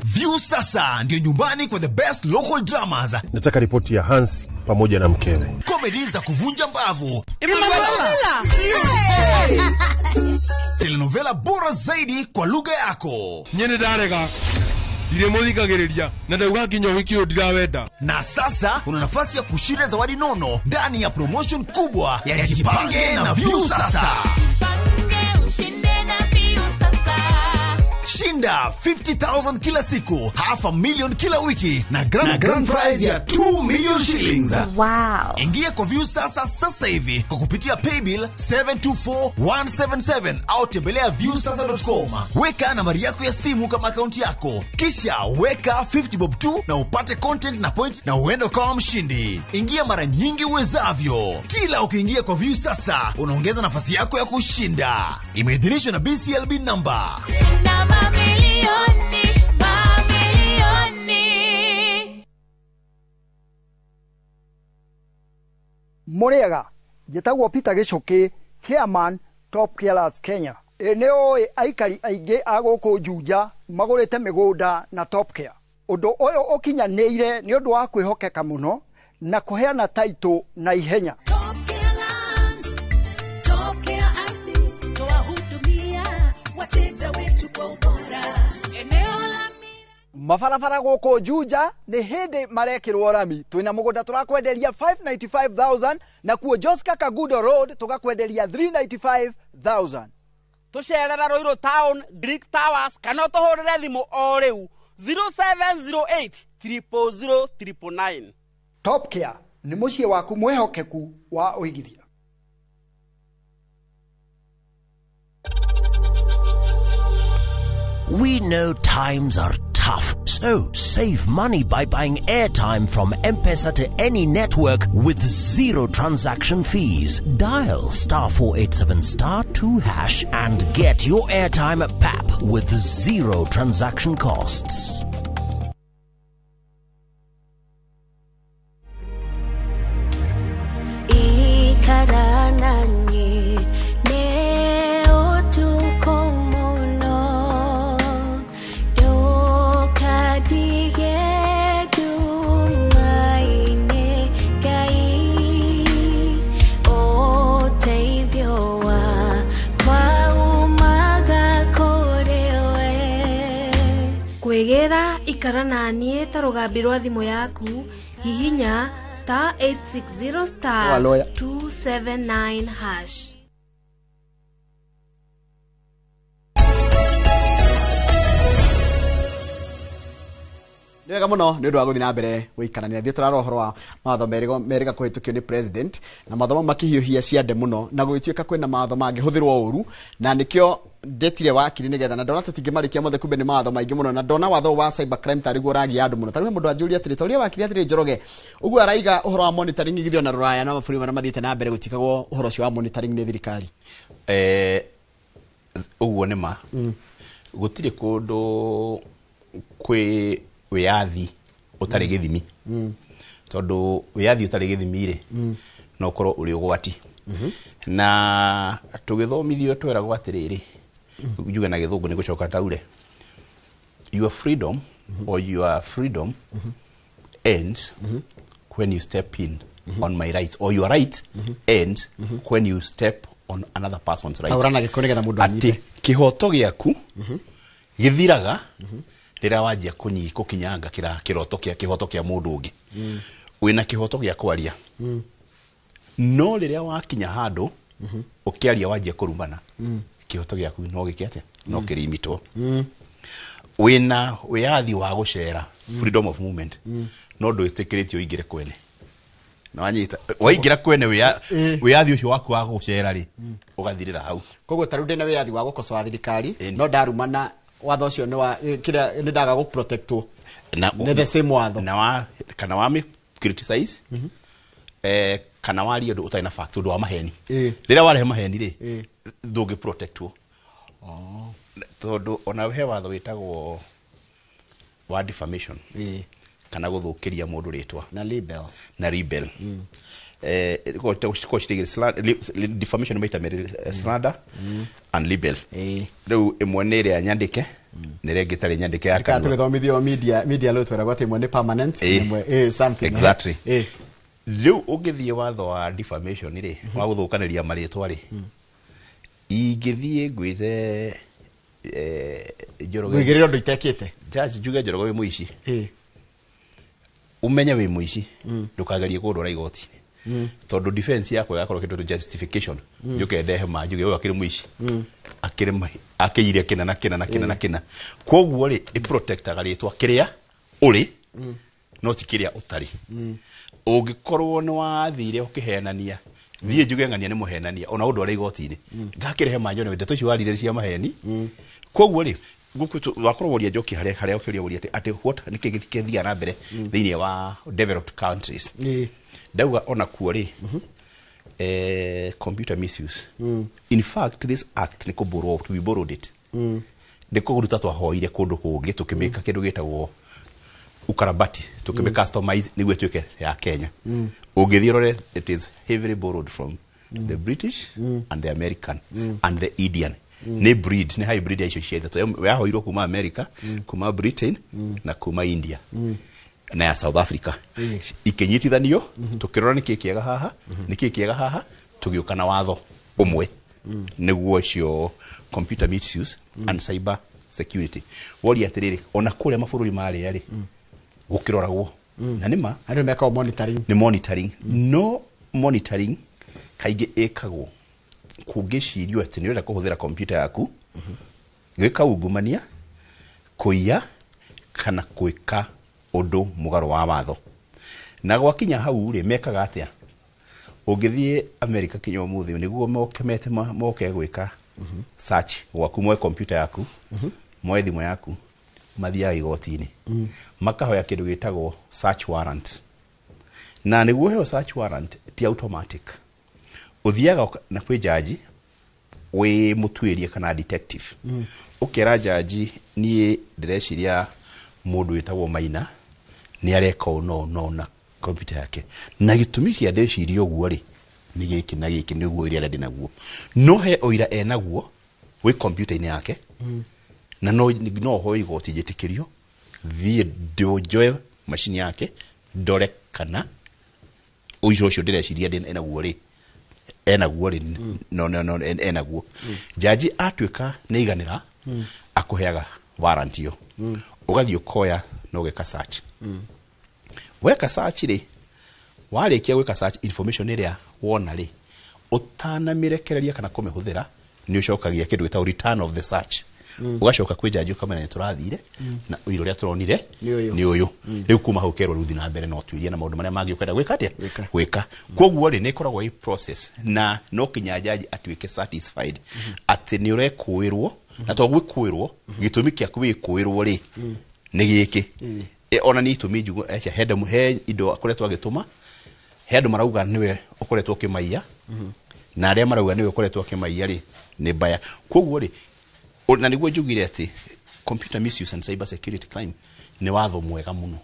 View sasa ndio nyumbani kwa the best local dramas. Nataka ripoti ya Hans pamoja na mkewe. Comedy za kuvunja mbavu. Telenovela bora zaidi kwa lugha yako. Nyene darega. Ndiremuthikagiriria na ndauga nginya wiki ũyũ ndirawenda. Na sasa una nafasi ya kushinda zawadi nono ndani ya promotion kubwa ya Jipange na View Sasa. Jipange ushinde na View Sasa. Shinda 50,000 kila siku, 500,000 kila wiki na grand prize ya 2 million shillings. Wow. Ingia kwa View Sasa sasa hivi kwa kupitia paybill 724177 au tembelea viewsasa.com. Weka nambari yako ya simu kama akaunti yako, kisha weka 50 bob tu na upate content na point na uende kama mshindi. Ingia mara nyingi uwezavyo. Kila ukiingia kwa View Sasa unaongeza nafasi yako ya kushinda. Imeidhinishwa na BCLB number. Shinda mamilioni, mamilioni. Muriega, njĩtagwo Peter Gĩcũkĩ, chairman Top Carers Kenya. Ĩ nĩ ũĩ aikari aingĩ a gũkũ Juja magũrĩte mĩgũnda na Top Care. Ũndũ ũyũ ũkinyanĩire nĩ ũndũ wa kwĩhokeka mũno na kũheana taitũ na ihenya. Mabarabara gũkũ Juja nĩ hĩndĩ marekĩrwo rami. Twĩna mũgũnda tũrakwenderia 595,000 na kuo Joska Kagudo Road tũgakwenderia 395,000. Tũcerera Ruiru Town, Greek Towers, kana ũtũhũrĩre thimũ o rĩu 0708 000 999. Top Care nĩ mũciĩ waku mwĩhokeku wa ũigithia. We know times are tough, so save money by buying airtime from M-Pesa to any network with zero transaction fees. Dial *487*2# and get your airtime at PAP with zero transaction costs. Kwĩgĩra ikara na niĩ ta rũgambi rwa thimũ yaku, hihinya *860 *279#. Nĩ wega mũno nĩ ũndũ wa gũthiĩ na mbere gũikarania. Thiĩ tũrarora ũhoro wa mawatho merĩga kũhĩtũkio nĩ president, na mathomo mau makĩhiũhia ciande mũno, na gũgĩtuĩka kwĩna mawatho mangĩhũthĩrwo ũru, na nĩkĩo ndetire wakiri nĩgetha na ndona tũtingĩmarĩkia mothe, kumbe nĩ mawatho maingĩ mũno, na ndona watho wa cyber crime tarĩguo ũragia andũ mũno. Tarĩu he mũndũ anjũria atĩrĩ, toria wakiri atĩrĩ, Njoroge, ũguo araiga ũhoro wa monitoring githĩ ona rũraya na mabũrũri marĩa mathiĩte na mbere gũtikagwo ũhoro ũcio wa monitoring nĩ thirikari? Ũguo nĩ ma. Gũtirĩ kũndũ kwĩ wĩyathi ũtarĩ gĩthimi, tondũ wĩyathi ũtarĩ gĩthimi rĩ, no ũkorwo ũrĩ ũgwati. Na tũgĩthomithio tweragwo atĩrĩrĩ, njuge na Gĩthũngũ nĩ gũcoka taure, your freedom or your freedom ends when you step in on my rights, or your right ends when you step on another person's right. Taũra na Gĩkũyũ nĩgetha mũndũ atĩ anyite. Kĩhoto gĩaku gĩthiraga rĩrĩa wanjia kũkinyanga kĩroto kĩa kĩhoto kĩa mũndũ ũngĩ. Wĩna kĩhoto gĩa kwaria, no rĩrĩa wakinya handũ ũkĩaria wanjia kũrumana, kĩhoto gĩaku no gĩke atĩa? No kĩrimitwo. Wĩna wĩyathi wa gũcera, freedom of movement, no ndwĩtĩkĩrĩtio ũingĩre kwene. Na wanyita, waingĩra kwene, wĩyathi ũcio waku wa gũcera rĩ, ũgathirĩra hau. Koguo tarĩu ndĩna wĩyathi wa gũkocoa thirikari, no ndarumana, watho ũcio nĩ wa kĩrĩa nĩ ndaga gũprotectwo na nĩ the same watho. Na wa kana wa mi criticize, kana waria ũndũ ũtarĩ na fact, ũndũ wa maheni. Rĩrĩa warehe maheni rĩ, ndũngĩ protectwo, tondũ ona he watho wĩtagwo wa defamation kana gũthũkĩria mũndũ rĩtwa. Na libel. Na libel. Defamation nĩ maita merĩ, slander and libel. Rĩu ĩmwe nĩ ĩrĩa nyandĩke na ĩrĩa ĩngĩ ĩtarĩ nyandĩke, ya kana kanua. Tũgĩthomithio media law tweragwo atĩ ĩmwe nĩ permanent, ĩmwe something. Exactly. Rĩu ũngĩthiĩ watho wa defamation rĩ, wa gũthũkanĩria marĩtwa rĩ, ingĩthiĩ ngwĩte Njoroge, ngũigĩrĩra ũndũ itekĩte. Judge, njuge Njoroge wĩ mũici, ũmenye wĩ mũici, ndũkagerie kũndwara igoti, tondũ defense yakwa ĩgakorwo kĩndũ justification. Njũke ndehe ma njuge ũyũ akĩrĩ mũici, akĩrĩ akĩire kĩna na kĩna na kĩna na kĩna. Koguo rĩ, ĩprotectaga rĩtwa kĩrĩa ũrĩ, no ti kĩrĩa ũtarĩ. Ũngĩkorwo nĩ wathire ũkĩhenania, thiĩ njuge ng'ania nĩ mũhenania, ona ũndware igoti-inĩ, ngakĩrehe manjone ndeto icio warire cia maheni. Koguo rĩ, wakorwo woria njoki harĩa ũkĩũria woria atĩ what, nĩkĩ gĩthiaga na mbere thĩinĩ wa developed countries. Ndauga ona kuo rĩ, computer misuse. In fact, this act nĩ kũborrow, we borrowed it, nĩ kũruta twahoire kũndũ kũngĩ, tũkĩmĩka kĩndũ gĩtagwo ukarabati, tũkĩmĩ customize nĩguo ĩtuĩke ya Kenya. Ũngĩthiĩ ũrore, it is heavily borrowed from the British and the American and the Indian. Nĩ breed, nĩ hybrid ya icio cia ithatũ, yahoirwo kuma America, kuma Britain na kuma India na ya South Africa, ikĩnyitithanio. Tũkĩrora nĩkĩ kĩega haha, nĩkĩ kĩega haha, tũgĩũka na watho ũmwe, nĩguo ũcio computer misuse and cyber security. Woria atĩrĩrĩ, ona kũrĩa mabũrũri marĩa rĩ, gũkĩroragwo na nĩma andũ mekaga monitoring. Nĩ monitoring, no monitoring kaingĩ ĩkagwo kũngĩcirio atĩ nĩ ũrenda kũhũthĩra computer yaku gwĩka ungumania, kũiya kana gwĩka ũndũ mũgarũ wa watho. Na gwakinya hau rĩ, mekaga atĩa? Ũngĩthiĩ America kinya ũmũthĩ, nĩguo moke mete moke gwĩka search gwaku, moe computer yaku, moe thimũ yaku, mathiaga igoti-inĩ, makahoya kĩndũ gĩtagwo search warrant. Na nĩguo ũheo search warrant ti automatic. Ũthiaga na kwĩ jaji wĩ mũtuĩria kana detective, ũkera jaji, niĩ ndĩreciria mũndũ wĩtagwo Maina nĩ areka ũũ na ũũ na ũũ na computer yake, na gĩtũmi kĩa ndĩciria ũguo rĩ, nĩ gĩkĩ na gĩkĩ, nĩguo ũira ndĩ naguo, no he ũira enaguo wĩ computer-inĩ yake, na no hoe igoti njĩtĩkĩrio thiĩ njoe macini yake ndore kana ũira ũcio ndĩreciria ndĩ enaguo rĩ, enaguo rĩ, no enaguo. Jaji atuĩka nĩ iganĩra, akũheaga warrant ĩyo, ũgathiĩ ũkoya na ũgeka search. Weka search rĩ, warĩkia gwĩka search, information ĩrĩa wona rĩ, ũtanamĩrekereria kana kũmĩhũthĩra, nĩ ũcokagia kĩndũ gĩtagwo return of the search. Ũgacoka kwĩ jaji ũkamenya nĩ tũrathire na ũira ũrĩa tũronire nĩ ũyũ. Rĩu kuma hau ũkerwo rĩu thiĩ na mbere na ũtuĩrie na maũndũ marĩa mangĩ ũkwenda gwĩka atĩa? Gwĩka. Koguo rĩ nĩ ĩkoragwo ĩ process na no kinya jaji atuĩke satisfied atĩ nĩ ũrekũĩrwo na to gwĩkũĩrwo gĩtũmi kĩa gwĩkũĩrwo rĩ nĩ gĩkĩ. Ona nĩ itũmi njugu he indo akoretwo agĩtũma, he andũ marauga nĩwe ũkoretwo ũkĩmaiya na arĩa marauga nĩwe ũkoretwo ũkĩmaiya rĩ nĩ mbaya. Koguo rĩ na nĩguo njugire atĩ computer misuse and cyber security crime nĩ watho mwega mũno.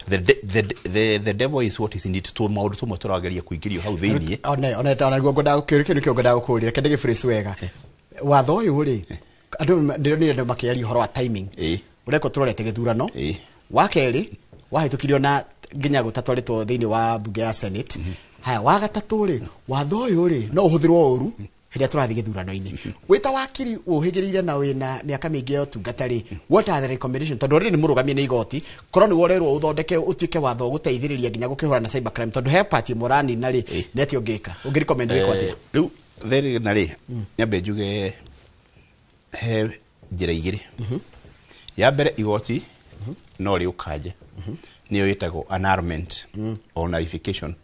The devil is what is in it. Tu maũndũ tũmwe tũrageria kũingĩrio hau thĩiniĩ. One ona guo ngwendaga kĩũria kĩu nĩkĩo ngwendaga gũkũũria, reke ndĩgĩphrase wega. Watho ũyũ rĩ, andũ ndĩronire andũ makĩaria ũhoro wa timing. Ũrekwo tũrorete gĩthurano. Wa kerĩ wahĩtũkirio na nginya gũtatwarĩtwo thĩinĩ wa bunge ya Senate. Haya, wa gatatũ rĩ, watho ũyũ rĩ no ũhũthĩrwo ũru hĩndĩ ĩrĩa tũrathiĩ gĩthurano-inĩ. Wĩ ta wakiri ũhĩgĩrĩire na wĩna mĩaka mĩingĩ ya ũtungata rĩ, what are the recommendation? Tondũ rĩrĩ nĩ mũrũgamie nĩ igoti, korwo nĩ worerwo ũthondeke ũtuĩke watho ũgũteithĩrĩria nginya gũkĩhũrana na cyber crime, tondũ he part ĩmwe ũranina rĩ, nĩ atĩa ũngĩka? Ũngĩ recommend wĩkwo atĩa? Rĩu thĩna rĩ, nyambe njuge he njĩra igĩrĩ. Ya mbere igoti no rĩũkanje, nĩyo ĩtagwo annulment or nullification.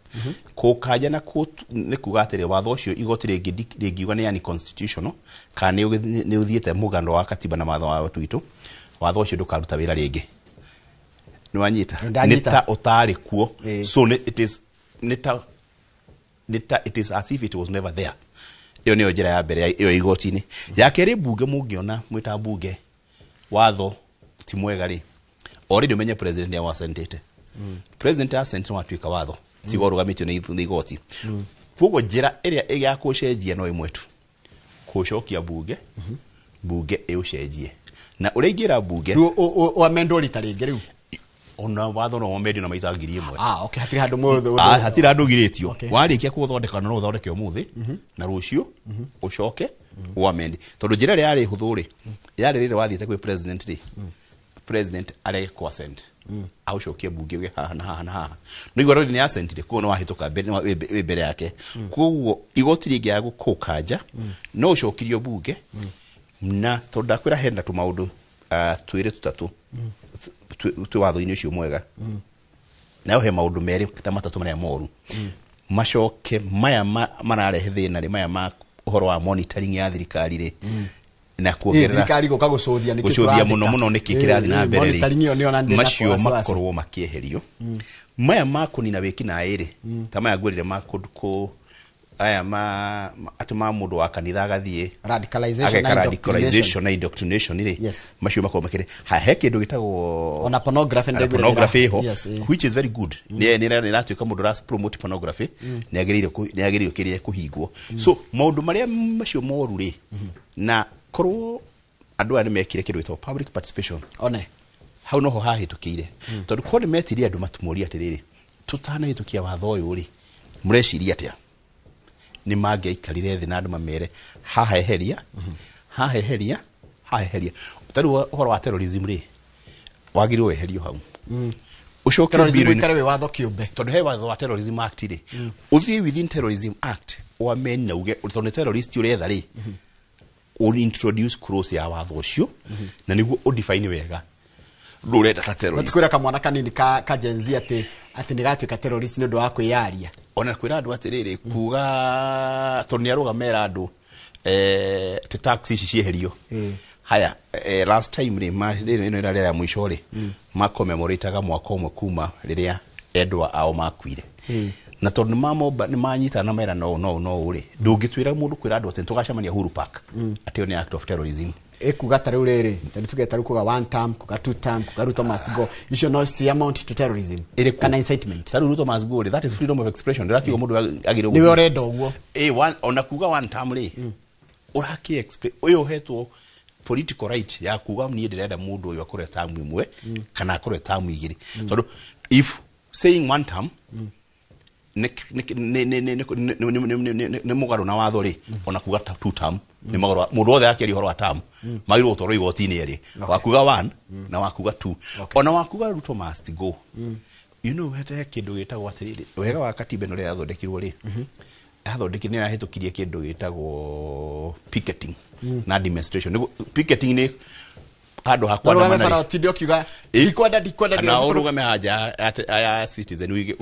Kũkanja na nĩ kuga atĩrĩ watho ũcio igoti rĩngiuga nĩ unconstitutional kana nĩ ũthiĩte mũgano wa katiba na watho wa witũ, watho ũcio ndũkaruta wĩra rĩngĩ. Nĩ wanyita? Nĩ ta ũtarĩ kuo. So it is nĩ ta it is as if it was never there. Ĩyo nĩyo njĩra ya mbere ĩyo igoti-inĩ. Ya kerĩ mbunge mũngĩona mwĩta mbunge watho ti mwega rĩ, already ũmenye president nĩ awasentĩte. President asent no atuĩka watho tiga ũrũgamĩtio nĩ igoti. Koguo njĩra ĩrĩa ya kũcenjia no ĩmwe tu, kũcokia mbunge, mbunge ĩũcenjie. Na ũrĩa ingĩra mbunge ũamendwo rita rĩngĩ rĩu, ona watho no wamendio na maita 1000. Okay, hatirĩ handũ mũndũ hatirĩ handũ ũgirĩtio. Warĩkia kũũthondeka no ũthondeke ũmũthĩ na rũciũ ũcoke ũamend. Tondũ njĩra ĩrĩa yarĩ hũthũ rĩ, yarĩ rĩrĩa wathiĩte kwĩ president rĩ, president arege kũ assent aucokie mbunge uge haha na haha na haha. No igua rĩrĩ nĩ assentire, koguo nĩ wahĩtũka wĩ mbere yake. Koguo igoti rĩngĩaga gũkũkanja no ũcokirio mbunge, na tondũ ndakwĩra hena tũmaũndũ twĩrĩ tũtatũ twĩ watho-inĩ ũcio mwega. Nayo he maũndũ merĩ na matatũ marĩa moru. Macoke maya mararehe thĩna rĩ, maya ma ũhoro wa monitoring ya thirikari rĩ, na kuongerera thirikari gũka gũcũthia nĩkĩ gũcũthia mũno mũno nĩkĩ kĩrathiĩ na mbere rĩ, macio makorwo makĩeherio. Maya ma kũnina wĩkinaĩ rĩ, ta maya ngwĩrire ma aya ma atĩ ma mũndũ wa kanitha agathiĩ radicalization na indoctrination rĩ, macio makorwo makĩrĩ he kĩndũ gĩtagwo ona pornography ho, which is very good. Nĩ ĩratuĩka mũndũ ũra promote pornography nĩ agĩrĩire kĩrĩa kũhingwo. So maũndũ marĩa macio moru rĩ, na korwo andũ aya nĩ mekire kĩndũ gĩtagwo public participation, one hau noho hahĩtũkĩire. Tondũ korwo nĩ metirie andũ matũmorie atĩrĩrĩ, tũtanahĩtũkia watho ũyũ rĩ, mũreciria atĩa? Nĩ mangĩaikarire thĩ na andũ mamere haha eheria, haha eheria, haha eheria. Ta rĩu ũhoro wa terrorism rĩ, wagĩrĩirwo weherio hau. Ũcoke terrorism ũikare wĩ watho kĩũmbe, tondũ he watho wa Terrorism Act rĩ, ũthiĩ within Terrorism Act ũamend na uge tondũ nĩ terrorist ũretha rĩ, introduce clause ya watho ũcio na nĩguo ũdefine wega ndũrenda ta terrorist. Kwĩra kamwana kanini ka Gen Z atĩ nĩ gatuĩka terrorist nĩ ũndũ wa kwĩyaria. Ona kwĩra andũ atĩrĩrĩ, kuga tondũ nĩ arũgamera andũ atĩ tax ici cieherio. Haya, last time rĩ, rĩrĩ ĩno ĩrarĩ ya mũico rĩ, ma commemorate-aga mwaka ũmwe kuma rĩrĩa endwa ao makuire. Na tondũ nĩ manyitana na mera no no no rĩ, ndũngĩtwĩra mũndũ kwĩra andũ atĩ tũgacemania Uhuru Park atĩ ĩyo nĩ act of terrorism. Ekuga ta rĩu rĩrĩ, tondũ tuge ta rĩu kuga one term, kuga two term, kuga Ruto must go, icio no ci amount to terrorism kana incitement. Ta rĩu Ruto must go rĩ, that is freedom of expression. Ndĩrakiuga mũndũ agĩrĩirwo nĩwe ũrenda ũguo. Ona kuga one term rĩ, ũrakĩ explain ũyũ ũhetwo political right ya kuga niĩ ndĩrenda mũndũ ũyũ akorwo term ĩmwe kana akorwo term igĩrĩ. Tondũ if saying one term nĩ mũgarũ na watho rĩ, ona kuga two term nĩ mũgarũ. Mũndũ wothe akĩaria ũhoro wa term magĩrĩirwo gũtwarwo igoti-inĩ erĩ, wa kuga one na wa kuga two. Ona wa kuga Ruto must go. You know, he kĩndũ gĩtagwo atĩrĩrĩ, wega wa katiba ĩno rĩrĩa yathondekirwo rĩ, Yathondekire nĩyo yahĩtũkirie kĩndũ gĩtagwo picketing na demonstration. Picketing nĩ handũ ha kwandamana bara utinde ukiuga ndikwenda ndikwenda na urugame haja ya citizen uge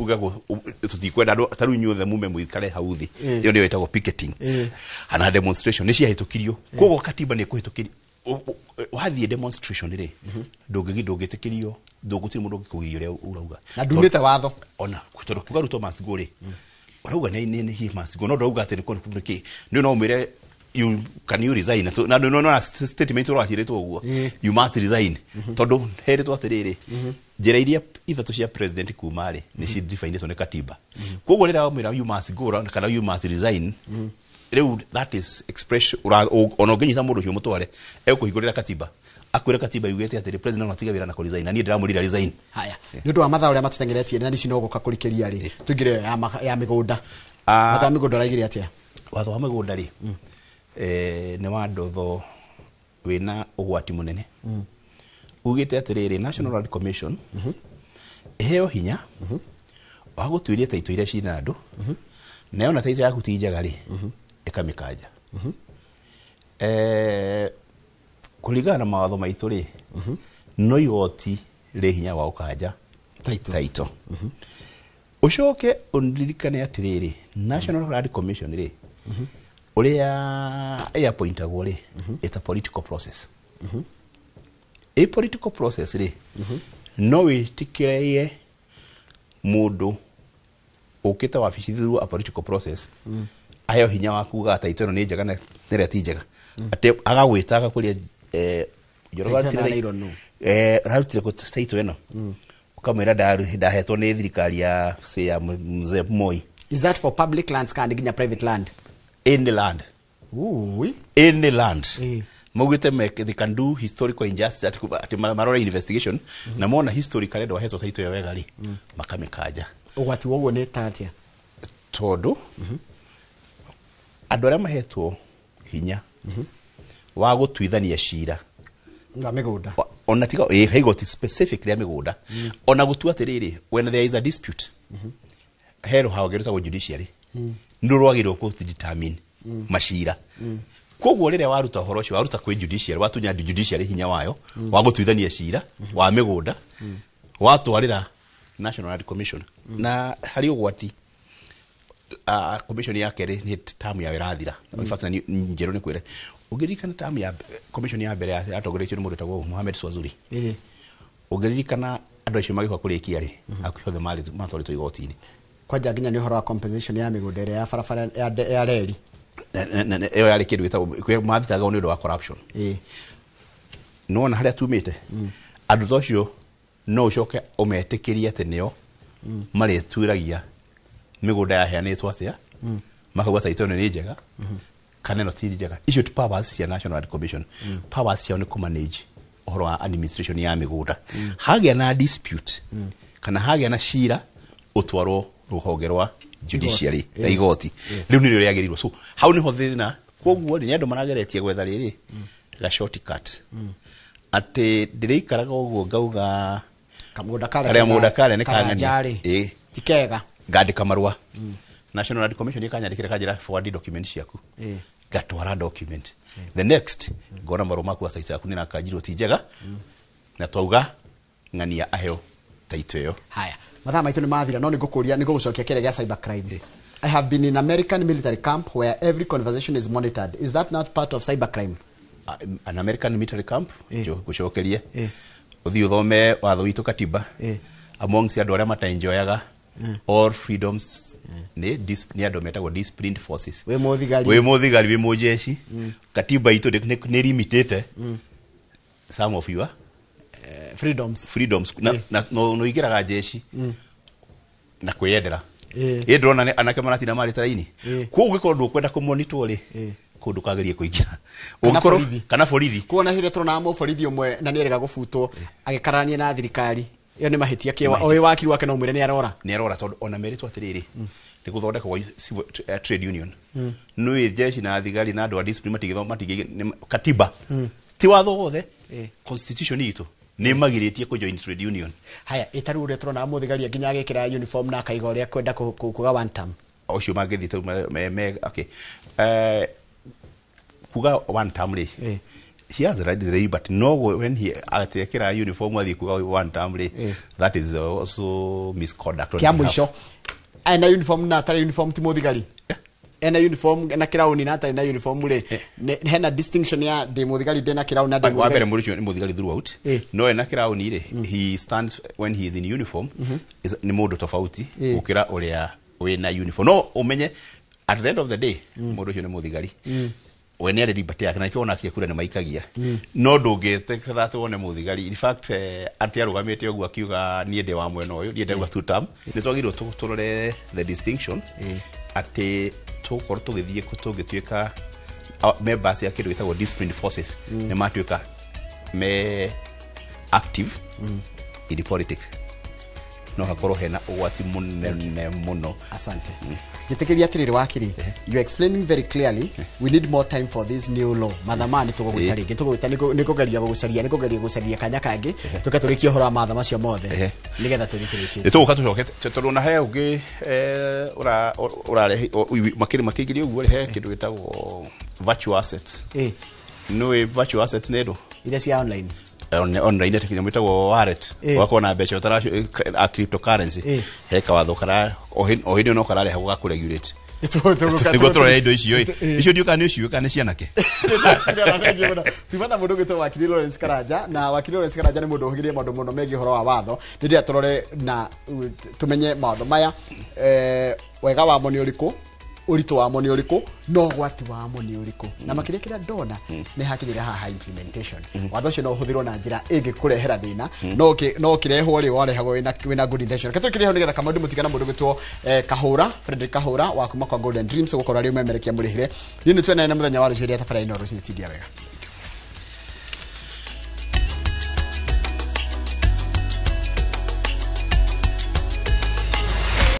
tutikwenda ta rĩu inyuothe mume muikare hau thĩ. Ĩyo nĩyo ĩtagwo picketing ana demonstration nĩ ciahĩtũkirio. Koguo katiba nĩ kũhĩtũkirio wathiĩ demonstration rĩ ndũngĩtĩkĩrio ndũgũtirĩ mũndũ ũngĩkũgiria ũrĩa ũrauga na ndunĩte watho ona tondũ kuga Ruto must go rĩ ũrauga nĩ he must go no ndauga atĩ nĩ kĩ nĩ no ũmwĩre you can you resign na no no statement ũraciĩrĩtwo ũguo you must resign tondũ herĩtwo atĩrĩrĩ njĩra iria ithatũ cia president kuma rĩ nĩ ci definĩtwo nĩ katiba. Koguo rĩrĩa wamwĩra you must go kana you must resign rĩu that is expression ona ũngĩnyita mũndũ ũcio mũtware egũkũhingũrĩra katiba akwĩre katiba yugĩte atĩrĩ president no atiga wĩra na kũresign na niĩ ndĩramwĩrire resign. Haya nĩ ũndũ wa mathaa ũrĩa matũteng'eretie na nici no gũka kũrikĩria rĩ tũingĩre ya mĩgũnda. Watho wa mĩgũnda ũraigire atĩa? Watho wa mĩgũnda rĩ nĩ wandotho wĩna ũgwati mũnene. Ugĩte atĩrĩrĩ National Land Commission ĩheo hinya wa gũtuĩria taitũ iria ciĩna andũ na yona taitũ yaku ti njega rĩ ĩkamĩkanja. Kũringana na mawatho maitũ rĩ no igoti rĩ hinya wa gũkanja taitũ. Ũcoke ũririkane atĩrĩrĩ National Land Commission rĩ ũrĩa ĩappointagwo rĩ it's a political process. A political process rĩ no wĩtĩkĩrie mũndũ ũkĩte wabici through a political process aheo hinya wa kuga taitũ ĩno nĩ njega na ĩrĩa ti njega atĩ agagwĩta agakũria ũrarutire kũ taitũ ĩno ũkamwĩra ndahetwo nĩ thirikari ya ya Mzee Moi. Is that for public lands kana nginya private land? Any land. Ooh. Any land. Maugĩte they can do historical injustice ati marora investigation na mona historically ndwahetwo taitũ ĩyo wega rĩ makamĩkanja. Ũgwati woguo nĩ ta atĩa? Tondũ andũ arĩa mahetwo hinya wa gũtuithania cira wa mĩgũnda ona tiga igoti specific rĩa mĩgũnda ona gũtua atĩrĩrĩ when there is a dispute he rũhonge rwĩtagwo judiciary nĩ rwagĩrĩirwo kũ determine macira. Koguo rĩrĩa waruta ũhoro ũcio waruta kwĩ judiciary watunya judiciary hinya wayo wa gũtuithania cira wa mĩgũnda watwarĩra National Land Commission na harĩ ũgwati commission ya kerĩ nĩ tamu ya ĩrathira. In fact na njerũ nĩ kwĩre ũngĩririkana tamu ya commission ya mbere yatongoretio nĩ mũndũ wĩtagwo Mohamed Swazuri. Ũngĩririkana andũ acio magĩũka kũrĩkia rĩ hakuhĩ othe matwarĩtwo igoti-inĩ. Kwanja nginya nĩ ũhoro wa compensation ya mĩgũnda ĩrĩa ya barabara ya reri ĩyo yarĩ kĩndũ gĩtagwo mathitangagwo nĩ ũndũ wa corruption. Nĩwona harĩa tumĩte andũ ta acio no ũcoke ũmetĩkĩrie atĩ nĩo marĩtuĩragia mĩgũnda yaheanĩtwo atĩa makauga taitũ ĩno nĩ njega kana ĩno ti njega. Icio ti powers cia National Land Commission. Powers ciao nĩ kũmanage ũhoro wa administration ya mĩgũnda. Hagĩa na dispute kana hagĩa na cira ũtwarwo rũhonge rwa judiciary na igoti rĩu nĩrĩo rĩagĩrĩirwo. So hau nĩho thĩna. Koguo rĩ nĩ andũ marageretie gwetha rĩrĩ ga shortcut atĩ ndĩrĩikaraga ũguo ngauga kamũgũnda karĩa nĩ kang'ania ti kega ngandĩka marũa National Land Commission ĩkanyandĩkĩra kanjĩra forward document ciaku ngatwara document the next ngona marũa maku a taitũ yaku nĩrakanjirwo ti njega na twauga ng'ania aheo taitũ ĩyo. Haya mathaa maitũ nĩ mathira no nĩngũkũria nĩngũgũcokia kĩrĩa gĩa cyber crime. I have been in American military camp where every conversation is monitored. Is that not part of cyber crime? An American military camp gũcokerie ũthiĩ ũthome watho witũ katiba amongst andũ arĩa mataenjoyaga all freedoms nĩ andũ metagwo disciplined forces. Wĩ mũthigari wĩ mũjeshi katiba itũ nĩ limitĩte some of your freedoms na no igĩraga jeshi na kwĩyendera. Ĩ ndĩrona anake maratinda marĩ raini. Koguo ũngĩkorwo ndũkwenda kũmonitwo rĩ kũndũ ndũkagerie kũingĩra kana borithi. Kuona hĩrĩa tũronaga mũborithi ũmwe na nĩerega gũbutwo agĩkararania na thirikari ĩyo nĩ mahĩtia kĩwa o wakiri wake no mwĩre nĩ arora nĩ arora tondũ ona merĩtwo atĩrĩrĩ nĩ gũthondekwo trade union nĩ jeshi na thigari na andũ a discipline matigĩthoma katiba ti watho wothe constitution itũ nĩ magirĩtie kũ join trade union. Haya ĩtarĩ ũrĩa tũrona mũthigari nginya agĩkĩra uniform na akaiga ũrĩa kwenda kuga one term. Ũcio mangĩthiĩ tau me okay, kuga one term rĩ, he has the right the but no, when he atekera uniform athiĩ kuga one term rĩ, that is also misconduct on Kĩa behalf. Mũico, ena uniform na atarĩ uniform ti mũthigari? Ena uniform na kĩraũni na atarĩ na uniform rĩ, hena distinction ya ndĩ mũthigari ndĩ na kĩraũni na ndĩ Wa mbere, mũthigari? mũndũ ũcio nĩ mũthigari throughout, no ena kĩraũni rĩ, he stands when he is in uniform nĩ mũndũ tofauti gũkĩra ũrĩa wĩna uniform. No ũmenye at the end of the day mũndũ ũcio nĩ mũthigari. We nĩ arĩ liberty yake, na nĩkĩo ona kura nĩ maikagia, no ndũngĩtĩkĩra atĩ wone mũthigari, in fact, atĩ arũgamĩte ũguo akiuga, "Niĩ ndĩ wa mwena ũyũ, niĩ ndauga two term." Nĩ twagĩrĩirwo tũrore the distinction atĩ tũgũkorwo tũgĩthiĩ tũngĩtuĩka members ya kĩndũ gĩtagwo disciplined forces, nĩ matuĩka me active in politics, no hakorwo hena ũgwati mũnene mũno. Asante. Njĩtĩkĩria atĩrĩrĩ, wakiri, you are explaining very clearly. We need more time for this new law. Mathaa maya nĩ tũgũgwĩta rĩngĩ, tũgũgwĩta nĩ kũgeria gũgũcaria, nĩ kũgeria gũcaria kanya kangĩ tũke tũrĩkie ũhoro wa matha macio mothe nĩgetha tũthiĩ tũrĩkĩtie. Nĩ tũgũka tũcoke, tondũ na he ũngĩ ũrarehe makĩingĩria ũguo rĩ, he kĩndũ gĩtagwo virtual assets. Nĩũĩ virtual assets nĩ ndũ? Iria cia online. Online, atĩ kĩnyamũ gĩtagwo wallet, ũgakorwo na mbeca ũtaracio a cryptocurrency. He kawatho kara o hĩndĩ no kararehagwo ga kũregulate nĩguo tũrore indo icio ĩ icio, ndiũ kana nĩ ũciũĩ kana nĩ cianake. Tuma na mũndũ ũgwĩtwo wakiri Lawrence Karanja, na wakiri Lawrence Karanja nĩ mũndũ ũhĩgĩrĩire maũndũ mũno megiĩ ũhoro wa watho. Nĩ ndĩrĩa tũrore na tũmenye mawatho maya, wega wamo nĩ ũrĩkũ, ũritũ wamo nĩ ũrĩkũ, na ũgwati wamo nĩ ũrĩkũ, na makĩria kĩrĩa ndona nĩ hakinyĩra haha implementation. Watho ũcio no ũhũthĩrwo na njĩra ĩngĩkũrehera thĩna, no ũkĩrehwo rĩ, warehagwo wĩna good intention. Reke tũkĩrĩho nĩgetha Kamau mũtigana mũndũ ũgwĩtwo Kahũra Frederick Kahũra wa kuma kwa Golden Dreams, gũkorwo arĩ ũmemerekia mũrĩhĩre. Niĩ nĩ tuonane na mũthenya wa rũciũ rĩa tabarĩra ĩno rũcinĩ. Tindia wega.